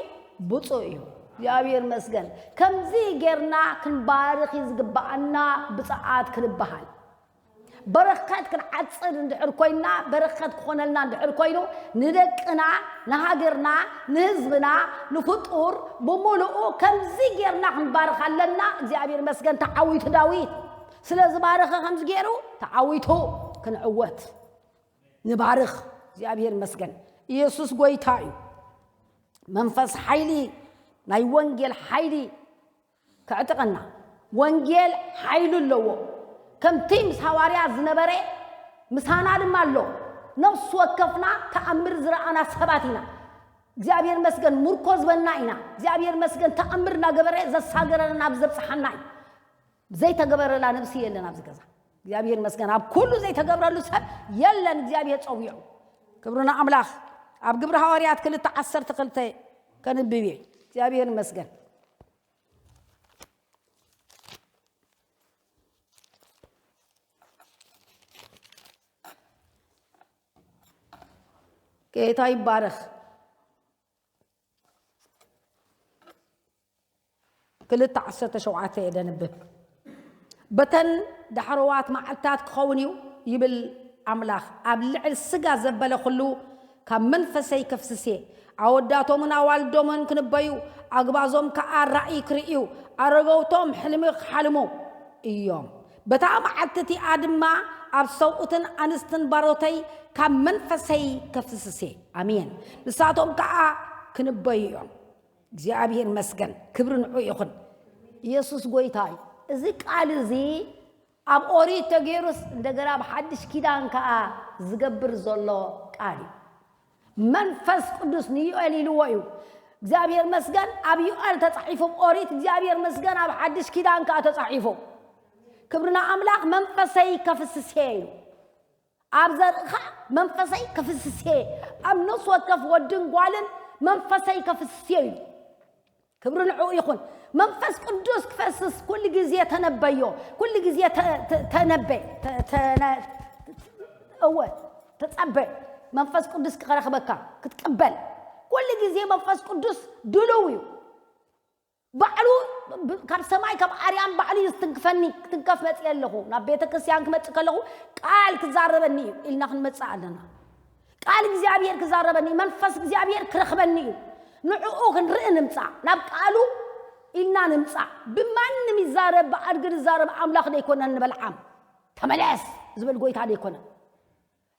ብፁዕ እዩ። እግዚኣብሔር መስገን። ከምዚ ጌርና ክንባርኽ እዩ ዝግብኣና ብፅዓት ክንበሃል። በረኸት ክንዓጽድ እንድሕር ኮይና፣ በረኸት ክኾነልና እንድሕር ኮይኑ፣ ንደቅና፣ ንሃገርና፣ ንህዝብና፣ ንፍጡር ብምሉኡ ከምዚ ጌርና ክንባርኽ ኣለና። እግዚኣብሔር መስገን ተዓዊቱ ዳዊት ስለ ዝባረኸ ከምዚ ገይሩ ተዓዊቱ ክንዕወት ንባርኽ። እግዚኣብሔር መስገን። ኢየሱስ ጎይታ እዩ። መንፈስ ሓይሊ፣ ናይ ወንጌል ሓይሊ ከዕጥቐና። ወንጌል ሓይሉ ኣለዎ። ከምቲ ምስ ሃዋርያት ዝነበረ ምሳና ድማ ኣሎ። ነፍሲ ወከፍና ተኣምር ዝረኣና ሰባት ኢና። እግዚኣብሔር መስገን ምርኮ ዝበና ኢና። እግዚኣብሔር መስገን ተኣምር እናገበረ ዘሳገረና ናብ ዘብጽሓና እዩ። ዘይተገበረላ ነብሲ የለን ኣብዚ ገዛ። እግዚኣብሔር መስገን ኣብ ኩሉ ዘይተገብረሉ ሰብ የለን። እግዚኣብሔር ጸዊዑ። ክብርና ኣምላኽ ኣብ ግብሪ ሃዋርያት ክልተ ዓሰርተ ክልተ ከንብብ እየ። እግዚኣብሔር መስገን። ጌታ ይባረኽ። ክልተ ዓሰርተ ሸውዓተ እየ ደንብብ። በተን ዳሕረዋት መዓልታት ክኸውን እዩ ይብል ኣምላኽ፣ ኣብ ልዕል ስጋ ዘበለ ኩሉ ካብ መንፈሰይ ከፍስስ እየ። ኣወዳቶምን ኣዋልዶምን ክንበዩ፣ ኣግባዞም ከኣ ራእይ ክርእዩ፣ ኣረገውቶም ሕልሚ ክሓልሙ እዮም። በታ መዓልቲ እቲኣ ድማ ኣብ ሰብኡትን ኣንስትን ባሮተይ ካብ መንፈሰይ ከፍስስ እየ። ኣሜን። ንሳቶም ከኣ ክንበዩ እዮም። እግዚኣብሔር መስገን፣ ክብሪ ንዑ ይኹን። ኢየሱስ ጎይታ እዩ። እዚ ቃል እዚ ኣብ ኦሪት ተገይሩስ እንደገና ኣብ ሓድሽ ኪዳን ከኣ ዝገብር ዘሎ ቃል እዩ። መንፈስ ቅዱስ ንዮኤል ኢልዎ እዩ። እግዚኣብሔር መስገን ኣብ ዮኤል ተጻሒፉ ኦሪት፣ እግዚኣብሔር መስገን ኣብ ሓድሽ ኪዳን ከኣ ተጻሒፉ። ክብርና ኣምላኽ መንፈሰይ ከፍስስ እየ ኢሉ። ኣብ ዘርእኻ መንፈሰይ ከፍስስ እየ፣ ኣብ ነፍሲ ወከፍ ወድን ጓልን መንፈሰይ ከፍስስ እየ ኢሉ። ክብሪ ንዕኡ ይኹን። መንፈስ ቅዱስ ክፈስስ ኩሉ ግዜ ተነበዮ፣ ኩሉ ግዜ ተ-፣ ተ-፣ ተነበ፣ ተ-፣ ተነ-፣ እወ፣ ተጸበ። መንፈስ ቅዱስ ክረኽበካ፣ ክትቅበል። ኩሉ ግዜ መንፈስ ቅዱስ ድሉው እዩ። ባዕሉ ብ-፣ ካብ ሰማይ ካብ ኣርያም ባዕሉ እዩ ዝትንክፈኒ። ክትንከፍ መጽእ ኣለኹ፣ ናብ ቤተ ክርስቲያን ክመጽእ ከለኹ ቃል ክዛረበኒ እዩ ኢልና ክንመጽእ ኣለና። ቃል እግዚኣብሔር ክዛረበኒ፣ መንፈስ እግዚኣብሔር ክረኽበኒ እዩ። ንዕኡ ክንርኢ ንምጻእ፣ ናብ ቃሉ ኢልና ንምጻእ። ብማንም ይዛረብ፣ ብኣድጊ ዝዛረብ ኣምላኽ ዘይኮነን ንበልዓም ተመለስ ዝብል ጎይታ ዘይኮነ።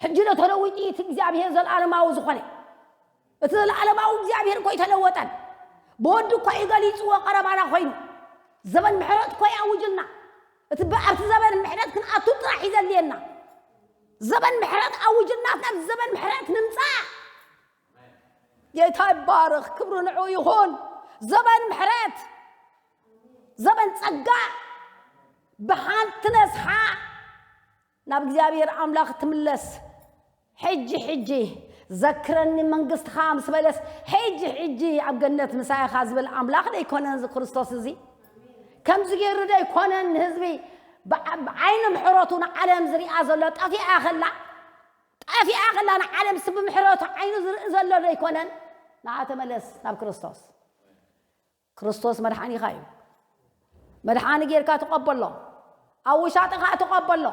ሕጂ ዶ ተለዊጡ እቲ እግዚኣብሔር ዘላለማዊ ዝኾነ? እቲ ዘላለማዊ እግዚኣብሔር እኮ ኣይተለወጠን። ብወዱ እኮ እዩ ገሊጽዎ ቀረባና ኮይኑ። ዘበን ምሕረት እኮ እዩ ኣውጅልና። እቲ ብ-፣ ኣብቲ ዘበን ምሕረት ክንኣቱ ጥራሕ እዩ ዘድልየና። ዘበን ምሕረት ኣውጅልና፣ ናብ ዘበን ምሕረት ንምጻእ። ጌታ ይባረኽ፣ ክብሪ ንዑ ይኹን። ዘበን ምሕረት፣ ዘበን ጸጋ፣ ብሓንቲ ነስሓ ናብ እግዚኣብሔር ኣምላኽ ትምለስ። ሕጂ፣ ሕጂ ዘክረኒ መንግስትኻ ምስ በለስ፣ ሕጂ፣ ሕጂ ኣብ ገነት ምሳይ ኢኻ ዝብል ኣምላኽ ደይኮነን እዚ ክርስቶስ እዚ? ከምዚ ገይሩ ደይኮነን ንህዝቢ ብዓ-፣ ብዓይኒ ምሕረቱ ንዓለም ዝሪኣ ዘሎ? ጠፊኣ ከላ፣ ጠፊኣ ከላ ንዓለም ሲ ብምሕረቱ ዓይኑ ዝርኢ ዘሎ ደይኮነን? ንዓ ተመለስ ናብ ክርስቶስ። ክርስቶስ መድሓኒኻ እዩ። መድሓኒ ጌርካ ተቐበሎ። ኣብ ውሻጥኻ ተቐበሎ።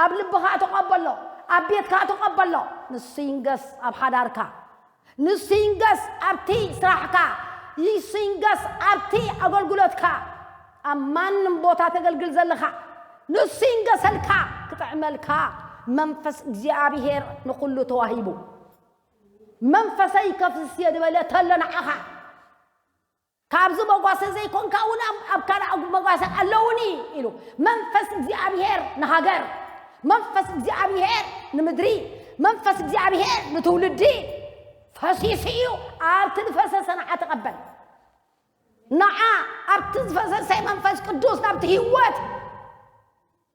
ኣብ ልብኻ ተቐበሎ። ኣብ ቤትካ ተቐበሎ። ንሱ ይንገስ ኣብ ሓዳርካ። ንሱ ይንገስ ኣብቲ ስራሕካ። ንሱ ይንገስ ኣብቲ ኣገልግሎትካ። ኣብ ማንም ቦታ ተገልግል ዘለኻ ንሱ ይንገሰልካ። ክጥዕመልካ መንፈስ እግዚኣብሔር ንኹሉ ተዋሂቡ። መንፈሰይ ከፍስስ እየ ዝበለ ተሎ ንዓኻ። ካብዚ መጓሰ ዘይኮንካ እውን ኣብ ኣብ ካልእ መጓሰ ኣለውኒ ኢሉ። መንፈስ እግዚኣብሔር ንሃገር፣ መንፈስ እግዚኣብሔር ንምድሪ፣ መንፈስ እግዚኣብሔር ንትውልዲ ፈሲሱ እዩ። ኣብቲ ዝፈሰሰ ንዓ ተቐበል። ንዓ ኣብቲ ዝፈሰሰ መንፈስ ቅዱስ ናብቲ ህይወት፣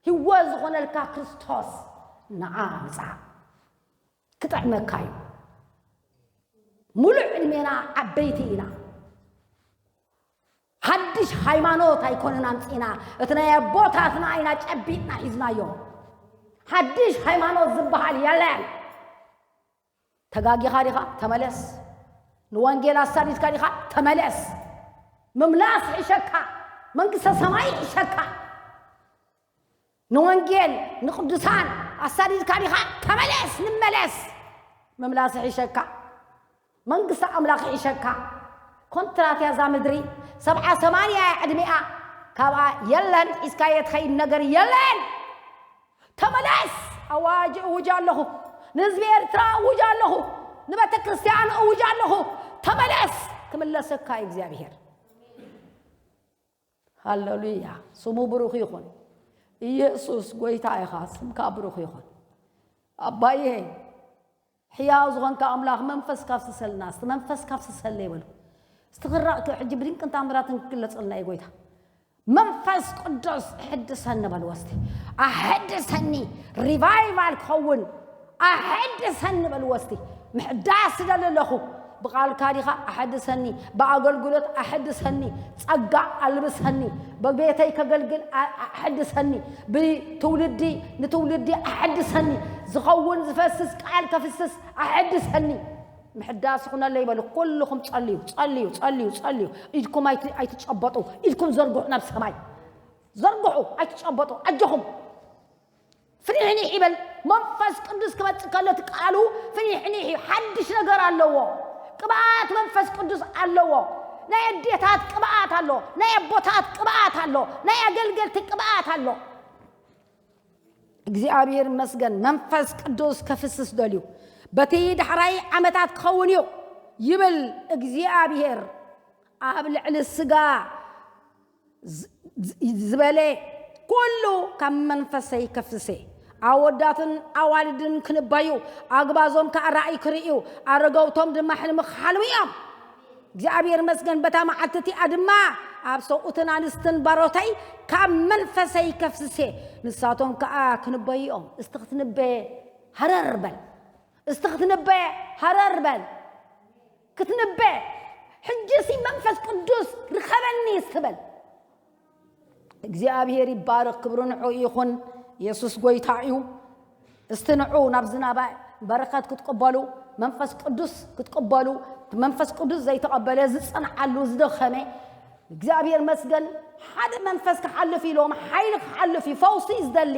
ህይወት ዝኾነልካ ክርስቶስ ንዓ ምጻእ ክጥዕመካ እዩ። ሙሉእ ዕድሜና ዓበይቲ ኢና። ሓድሽ ሃይማኖት ኣይኮነን ኣምጺእና፣ እቲ ናይ ኣቦታትና ኢና ጨቢጥና ሒዝናዮ። ሓድሽ ሃይማኖት ዝበሃል የለን። ተጋጊኻ ዲኻ? ተመለስ። ንወንጌል ኣሳዲድካ ዲኻ? ተመለስ። ምምላስ ይሕሸካ፣ መንግስተ ሰማይ ይሕሸካ። ንወንጌል ንቅዱሳን ኣሳዲድካ ዲኻ? ተመለስ፣ ንመለስ። ምምላስ ይሕሸካ፣ መንግስቲ ኣምላኽ ይሕሸካ። ኮንትራት እያ እዛ ምድሪ፣ ሰብዓ ሰማንያ እያ ዕድሚኣ። ካብኣ የለን ሒዝካዮ ትኸይድ ነገር የለን። ተመለስ። ኣዋጅ እውጅ ኣለኹ፣ ንህዝቢ ኤርትራ እውጅ ኣለኹ፣ ንቤተ ክርስቲያን እውጅ ኣለኹ። ተመለስ። ክምለሰካ እዩ እግዚኣብሔር። ሃሌሉያ፣ ስሙ ብሩኽ ይኹን። ኢየሱስ ጎይታ ኢኻ፣ ስምካ ብሩኽ ይኹን። ኣባዬ፣ ሕያው ዝኾንካ ኣምላኽ መንፈስካ ኣፍስሰልና፣ እስቲ መንፈስካ ኣፍስሰለይ በሉ። እስቲ ክራእ፣ ሕጂ ብድንቅን ታምራትን ክግለጸልና እዩ ጎይታ። መንፈስ ቅዱስ ሕድሰኒ በልዎ እስቲ። ኣሕድሰኒ፣ ሪቫይቫል ክኸውን ኣሕድሰኒ በልዎ እስቲ። ምሕዳስ እደሊ ኣለኹ። ብቓልካ ዲኻ? ኣሕድሰኒ። ብኣገልግሎት ኣሕድሰኒ። ጸጋ ኣልብሰኒ። ብቤተይ ከገልግል ኣ-፣ ኣሕድሰኒ። ብትውልዲ ንትውልዲ ኣሕድሰኒ። ዝኸውን ዝፈስስ ቃል ከፍስስ ኣሕድሰኒ። ምሕዳስ ይኹነለይ በሉ። ኩልኹም ጸልዩ፣ ጸልዩ፣ ጸልዩ፣ ጸልዩ። ኢድኩም ኣይት-፣ ኣይትጨበጡ። ኢድኩም ዘርግሑ ናብ ሰማይ። ዘርግሑ፣ ኣይትጨበጡ። ኣጆኹም። ፍኒሕኒሕ ይበል። መንፈስ ቅዱስ ክመጽእ ከሎ እቲ ቃሉ ፍኒሕኒሕ እዩ። ሓድሽ ነገር ኣለዎ። ቅብኣት መንፈስ ቅዱስ ኣለዎ። ናይ ኣዴታት ቅብኣት ኣሎ። ናይ ኣቦታት ቅብኣት ኣሎ። ናይ ኣገልገልቲ ቅብኣት ኣሎ። እግዚኣብሔር ይመስገን። መንፈስ ቅዱስ ከፍስስ ደልዩ። በቲ ዳሕራይ ዓመታት ክኸውን እዩ ይብል እግዚኣብሔር። ኣብ ልዕሊ ስጋ ዝ-፣ ዝ-፣ ዝበለ ኩሉ ካብ መንፈሰይ ከፍስሴ። ኣወዳትን ኣዋልድን ክንበዩ፣ ኣግባዞም ከኣ ራእይ ክርእዩ፣ ኣረገውቶም ድማ ሕልሚ ክሓልሙ እዮም። እግዚኣብሔር መስገን፣ በታ መዓልቲ እቲኣ ድማ ኣብ ሰብኡትን ኣንስትን ባሮተይ ካብ መንፈሰይ ከፍስሴ፣ ንሳቶም ከኣ ክንበዩ እዮም። እስቲ ክትንበ ሃረር በል። እስቲ ክትንበ ሃረር በል። ክትንበ፣ ሕጂሲ መንፈስ ቅዱስ ርከበኒ እስቲ በል። እግዚኣብሔር ይባረኽ፣ ክብሪ ንዑ ይኹን። የሱስ ጎይታ እዩ። እስቲ ንዑ ናብ ዝናባ በረኸት ክትቅበሉ፣ መንፈስ ቅዱስ ክትቅበሉ። መንፈስ ቅዱስ ዘይተቐበለ ዝጸንዓሉ ዝደኸመ እግዚኣብሔር መስገን። ሓደ መንፈስ ክሓልፍ ኢሎም ሓይሊ ክሓልፍ እዩ። ፈውሲ ዝደሊ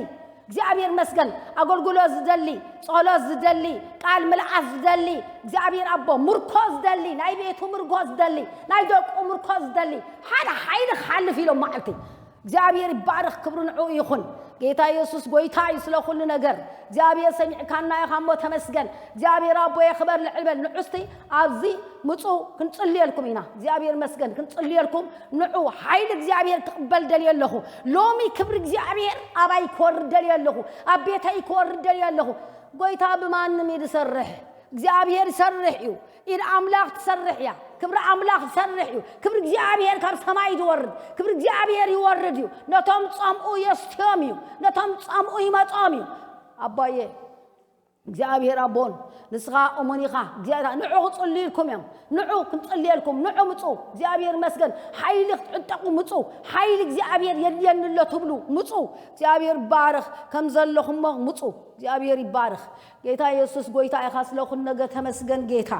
እግዚኣብሔር መስገን። ኣገልግሎት ዝደሊ፣ ጸሎት ዝደሊ፣ ቃል ምልኣት ዝደሊ እግዚኣብሔር ኣቦ፣ ምርኮ ዝደሊ፣ ናይ ቤቱ ምርኮ ዝደሊ፣ ናይ ደቁ ምርኮ ዝደሊ፣ ሓደ ሓይሊ ክሓልፍ ኢሎም መዓልቲ እግዚኣብሔር ይባረኽ፣ ክብሪ ንዑ ይኹን። ጌታ ኢየሱስ ጎይታ እዩ ስለ ኩሉ ነገር። እግዚኣብሔር ሰሚዕካና ኢኻ እሞ ተመስገን። እግዚኣብሔር ኣቦየ ክበር ልዕል በል። ንዑ እስቲ ኣብዚ ምጹ ክንጽልየልኩም ኢና። እግዚኣብሔር መስገን ክንጽልየልኩም። ንዑ ሓይሊ እግዚኣብሔር ክቕበል ደልየ ኣለኹ። ሎሚ ክብሪ እግዚኣብሔር ኣባይ ክወርድ ደልየ ኣለኹ። ኣብ ቤተይ ክወርድ ደልየ ኣለኹ። ጎይታ ብማንም እዩ ዝሰርሕ። እግዚኣብሔር ይሰርሕ እዩ። ኢድ ኣምላኽ ትሰርሕ እያ። ክብሪ ኣምላኽ ይሰርሕ እዩ። ክብሪ እግዚኣብሔር ካብ ሰማይ ዝወርድ። ክብሪ እግዚኣብሔር ይወርድ እዩ። ነቶም ጸምኡ የስትዮም እዩ። ነቶም ጸምኡ ይመጾም እዩ። ኣባዬ እግዚኣብሔር ኣቦን ንስኻ እሙን ኢኻ። እግዚኣብሔር ንዑ ክጽልዩልኩም እዮም። ንዑ ክንጽልየልኩም። ንዑ ምጹ። እግዚኣብሔር መስገን። ሓይሊ ክትዕጠቁ ምጹ። ሓይሊ እግዚኣብሔር የድልየኒ ኣሎ ትብሉ ምጹ። እግዚኣብሔር ባርኽ። ከም ዘለኹሞ ምጹ። እግዚኣብሔር ይባርኽ። ጌታ የሱስ ጎይታ ኢኻ፣ ስለ ኩሉ ነገር ተመስገን ጌታ።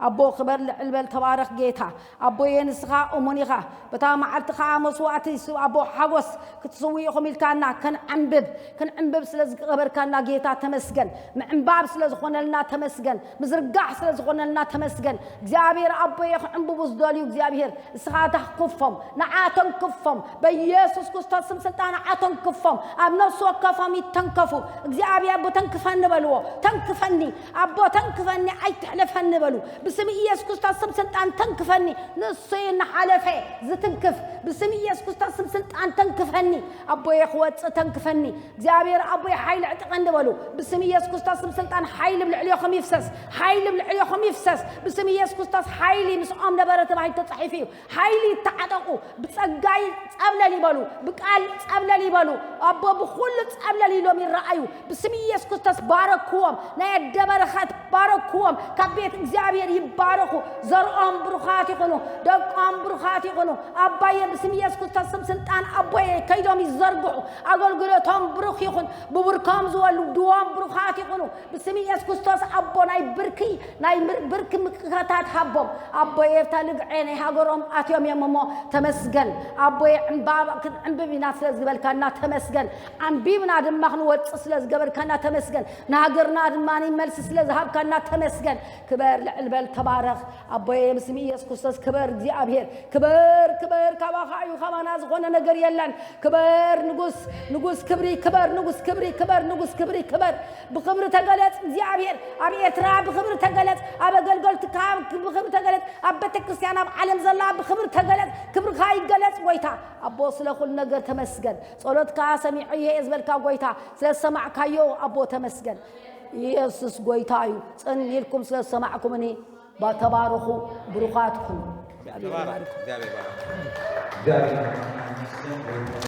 ኣቦ ክበር ልዕል በል፣ ተባረኽ ጌታ። ኣቦየ ንስኻ እሙን ኢኻ። በታ መዓልቲ ኸዓ መስዋዕቲ ስ-፣ ኣቦ ሓጎስ ክትስውኡ ኢኹም ኢልካና፣ ከነዕንብብ፣ ክንዕንብብ ስለ ዝገበርካና ጌታ ተመስገን። ምዕንባ ኣብ ስለ ዝኾነልና ተመስገን። ምዝርጋሕ ስለ ዝኾነልና ተመስገን። እግዚኣብሔር ኣቦየ ክዕንብቡ ዝደልዩ እግዚኣብሔር እስኻ ተንክፎም፣ ንዓ ተንክፎም። በኢየሱስ ክርስቶስ ስም ስልጣን ንዓ ተንክፎም። ኣብ ነፍሲ ወከፎም ይተንከፉ። እግዚኣብሔር ኣቦ ተንክፈኒ በልዎ። ተንክፈኒ ኣቦ ተንክፈኒ ኣይትሕለፈኒ በሉ። ብስም ኢየሱስ ክርስቶስ ስም ስልጣን ተንክፈኒ። ንሱ እዩ እናሓለፈ ዝትንክፍ። ብስም ኢየሱስ ክርስቶስ ስም ስልጣን ተንክፈኒ ኣቦየ ክወፅእ ተንክፈኒ። እግዚኣብሔር ኣቦይ ሓይሊ ዕጠቐኒ በሉ። ብስም ኢየሱስ ክርስቶስ ስም ስልጣን ሓይሊ ኣብ ልዕሌኹም ይፍሰስ። ሓይሊ ኣብ ልዕሌኹም ይፍሰስ። ብስም ኢየሱስ ክርስቶስ ሓይሊ ምስኦም ነበረ ተባሂሉ ተጻሒፉ እዩ። ሓይሊ ይተዓጠቑ። ብጸጋይ ጸብለል ይበሉ። ብቃል ጸብለል ይበሉ። ኣቦ ብኹሉ ጸብለል ኢሎም ይረኣዩ። ብስም ኢየሱስ ክርስቶስ ባረክዎም። ናይ ኣደ በረኸት ባረክዎም። ካብ ቤት እግዚኣብሔር ይባረኹ። ዘርኦም ብሩኻት ይኹኑ። ደቆም ብሩኻት ይኹኑ። ኣባየ ብስም ኢየሱስ ክርስቶስ ስም ስልጣን ኣቦየ ከይዶም ይዘርግሑ። ኣገልግሎቶም ብሩኽ ይኹን። ብብርኮም ዝወልድዎም ብሩኻት ይኹኑ። ብስም ኢየሱስ ክርስቶስ ኣቦ ናይ ብርኪ ናይ ምር- ብርኪ ምክታት ሃቦም። ኣቦየ እታ ልግዐ ናይ ሃገሮም ኣትዮም እዮም እሞ ተመስገን። ኣቦየ ዕምባባ ክንዕንብብ ኢና ስለ ዝበልካና ተመስገን። ዓንቢብና ድማ ክንወፅእ ስለ ዝገበርካና ተመስገን። ንሃገርና ድማ መልሲ ስለ ዝሃብካና ተመስገን። ክበር ልዕል በል ተባረኽ ኣቦየ ብስም ኢየሱስ ክርስቶስ ክበር እግዚኣብሔር ክበር ክበር ካባኻ እዩ ካባና ዝኾነ ነገር የለን። ክበር ንጉስ ንጉስ ክብሪ ክበር ንጉስ ክብሪ ክበር ንጉስ ክብሪ ክበር ብኽብሪ ተገለጽ እግዚኣብሔር ኣብ ኤርትራ ብኽብሪ ተገለጽ ኣብ ኣገልገልትካ ብኽብሪ ተገለጽ ኣብ ቤተክርስትያን ኣብ ዓለም ዘላ ብኽብሪ ተገለጽ ክብርኻ ይገለጽ ጎይታ ኣቦ ስለ ኩሉ ነገር ተመስገን። ጸሎትካ ሰሚዐዮ እየ ዝበልካ ጎይታ ስለ ዝሰማዕካዮ ኣቦ ተመስገን። ኢየሱስ ጎይታ እዩ። ጽን ኢልኩም ስለ ዝሰማዕኩምኒ ተባረኹ፣ ብሩኻት ኩኑ። እግዚኣብሔር ተባረክ፣ ይባርክ። እግዚኣብሔር ይባርክ። እግዚኣብሔር ይመስገን።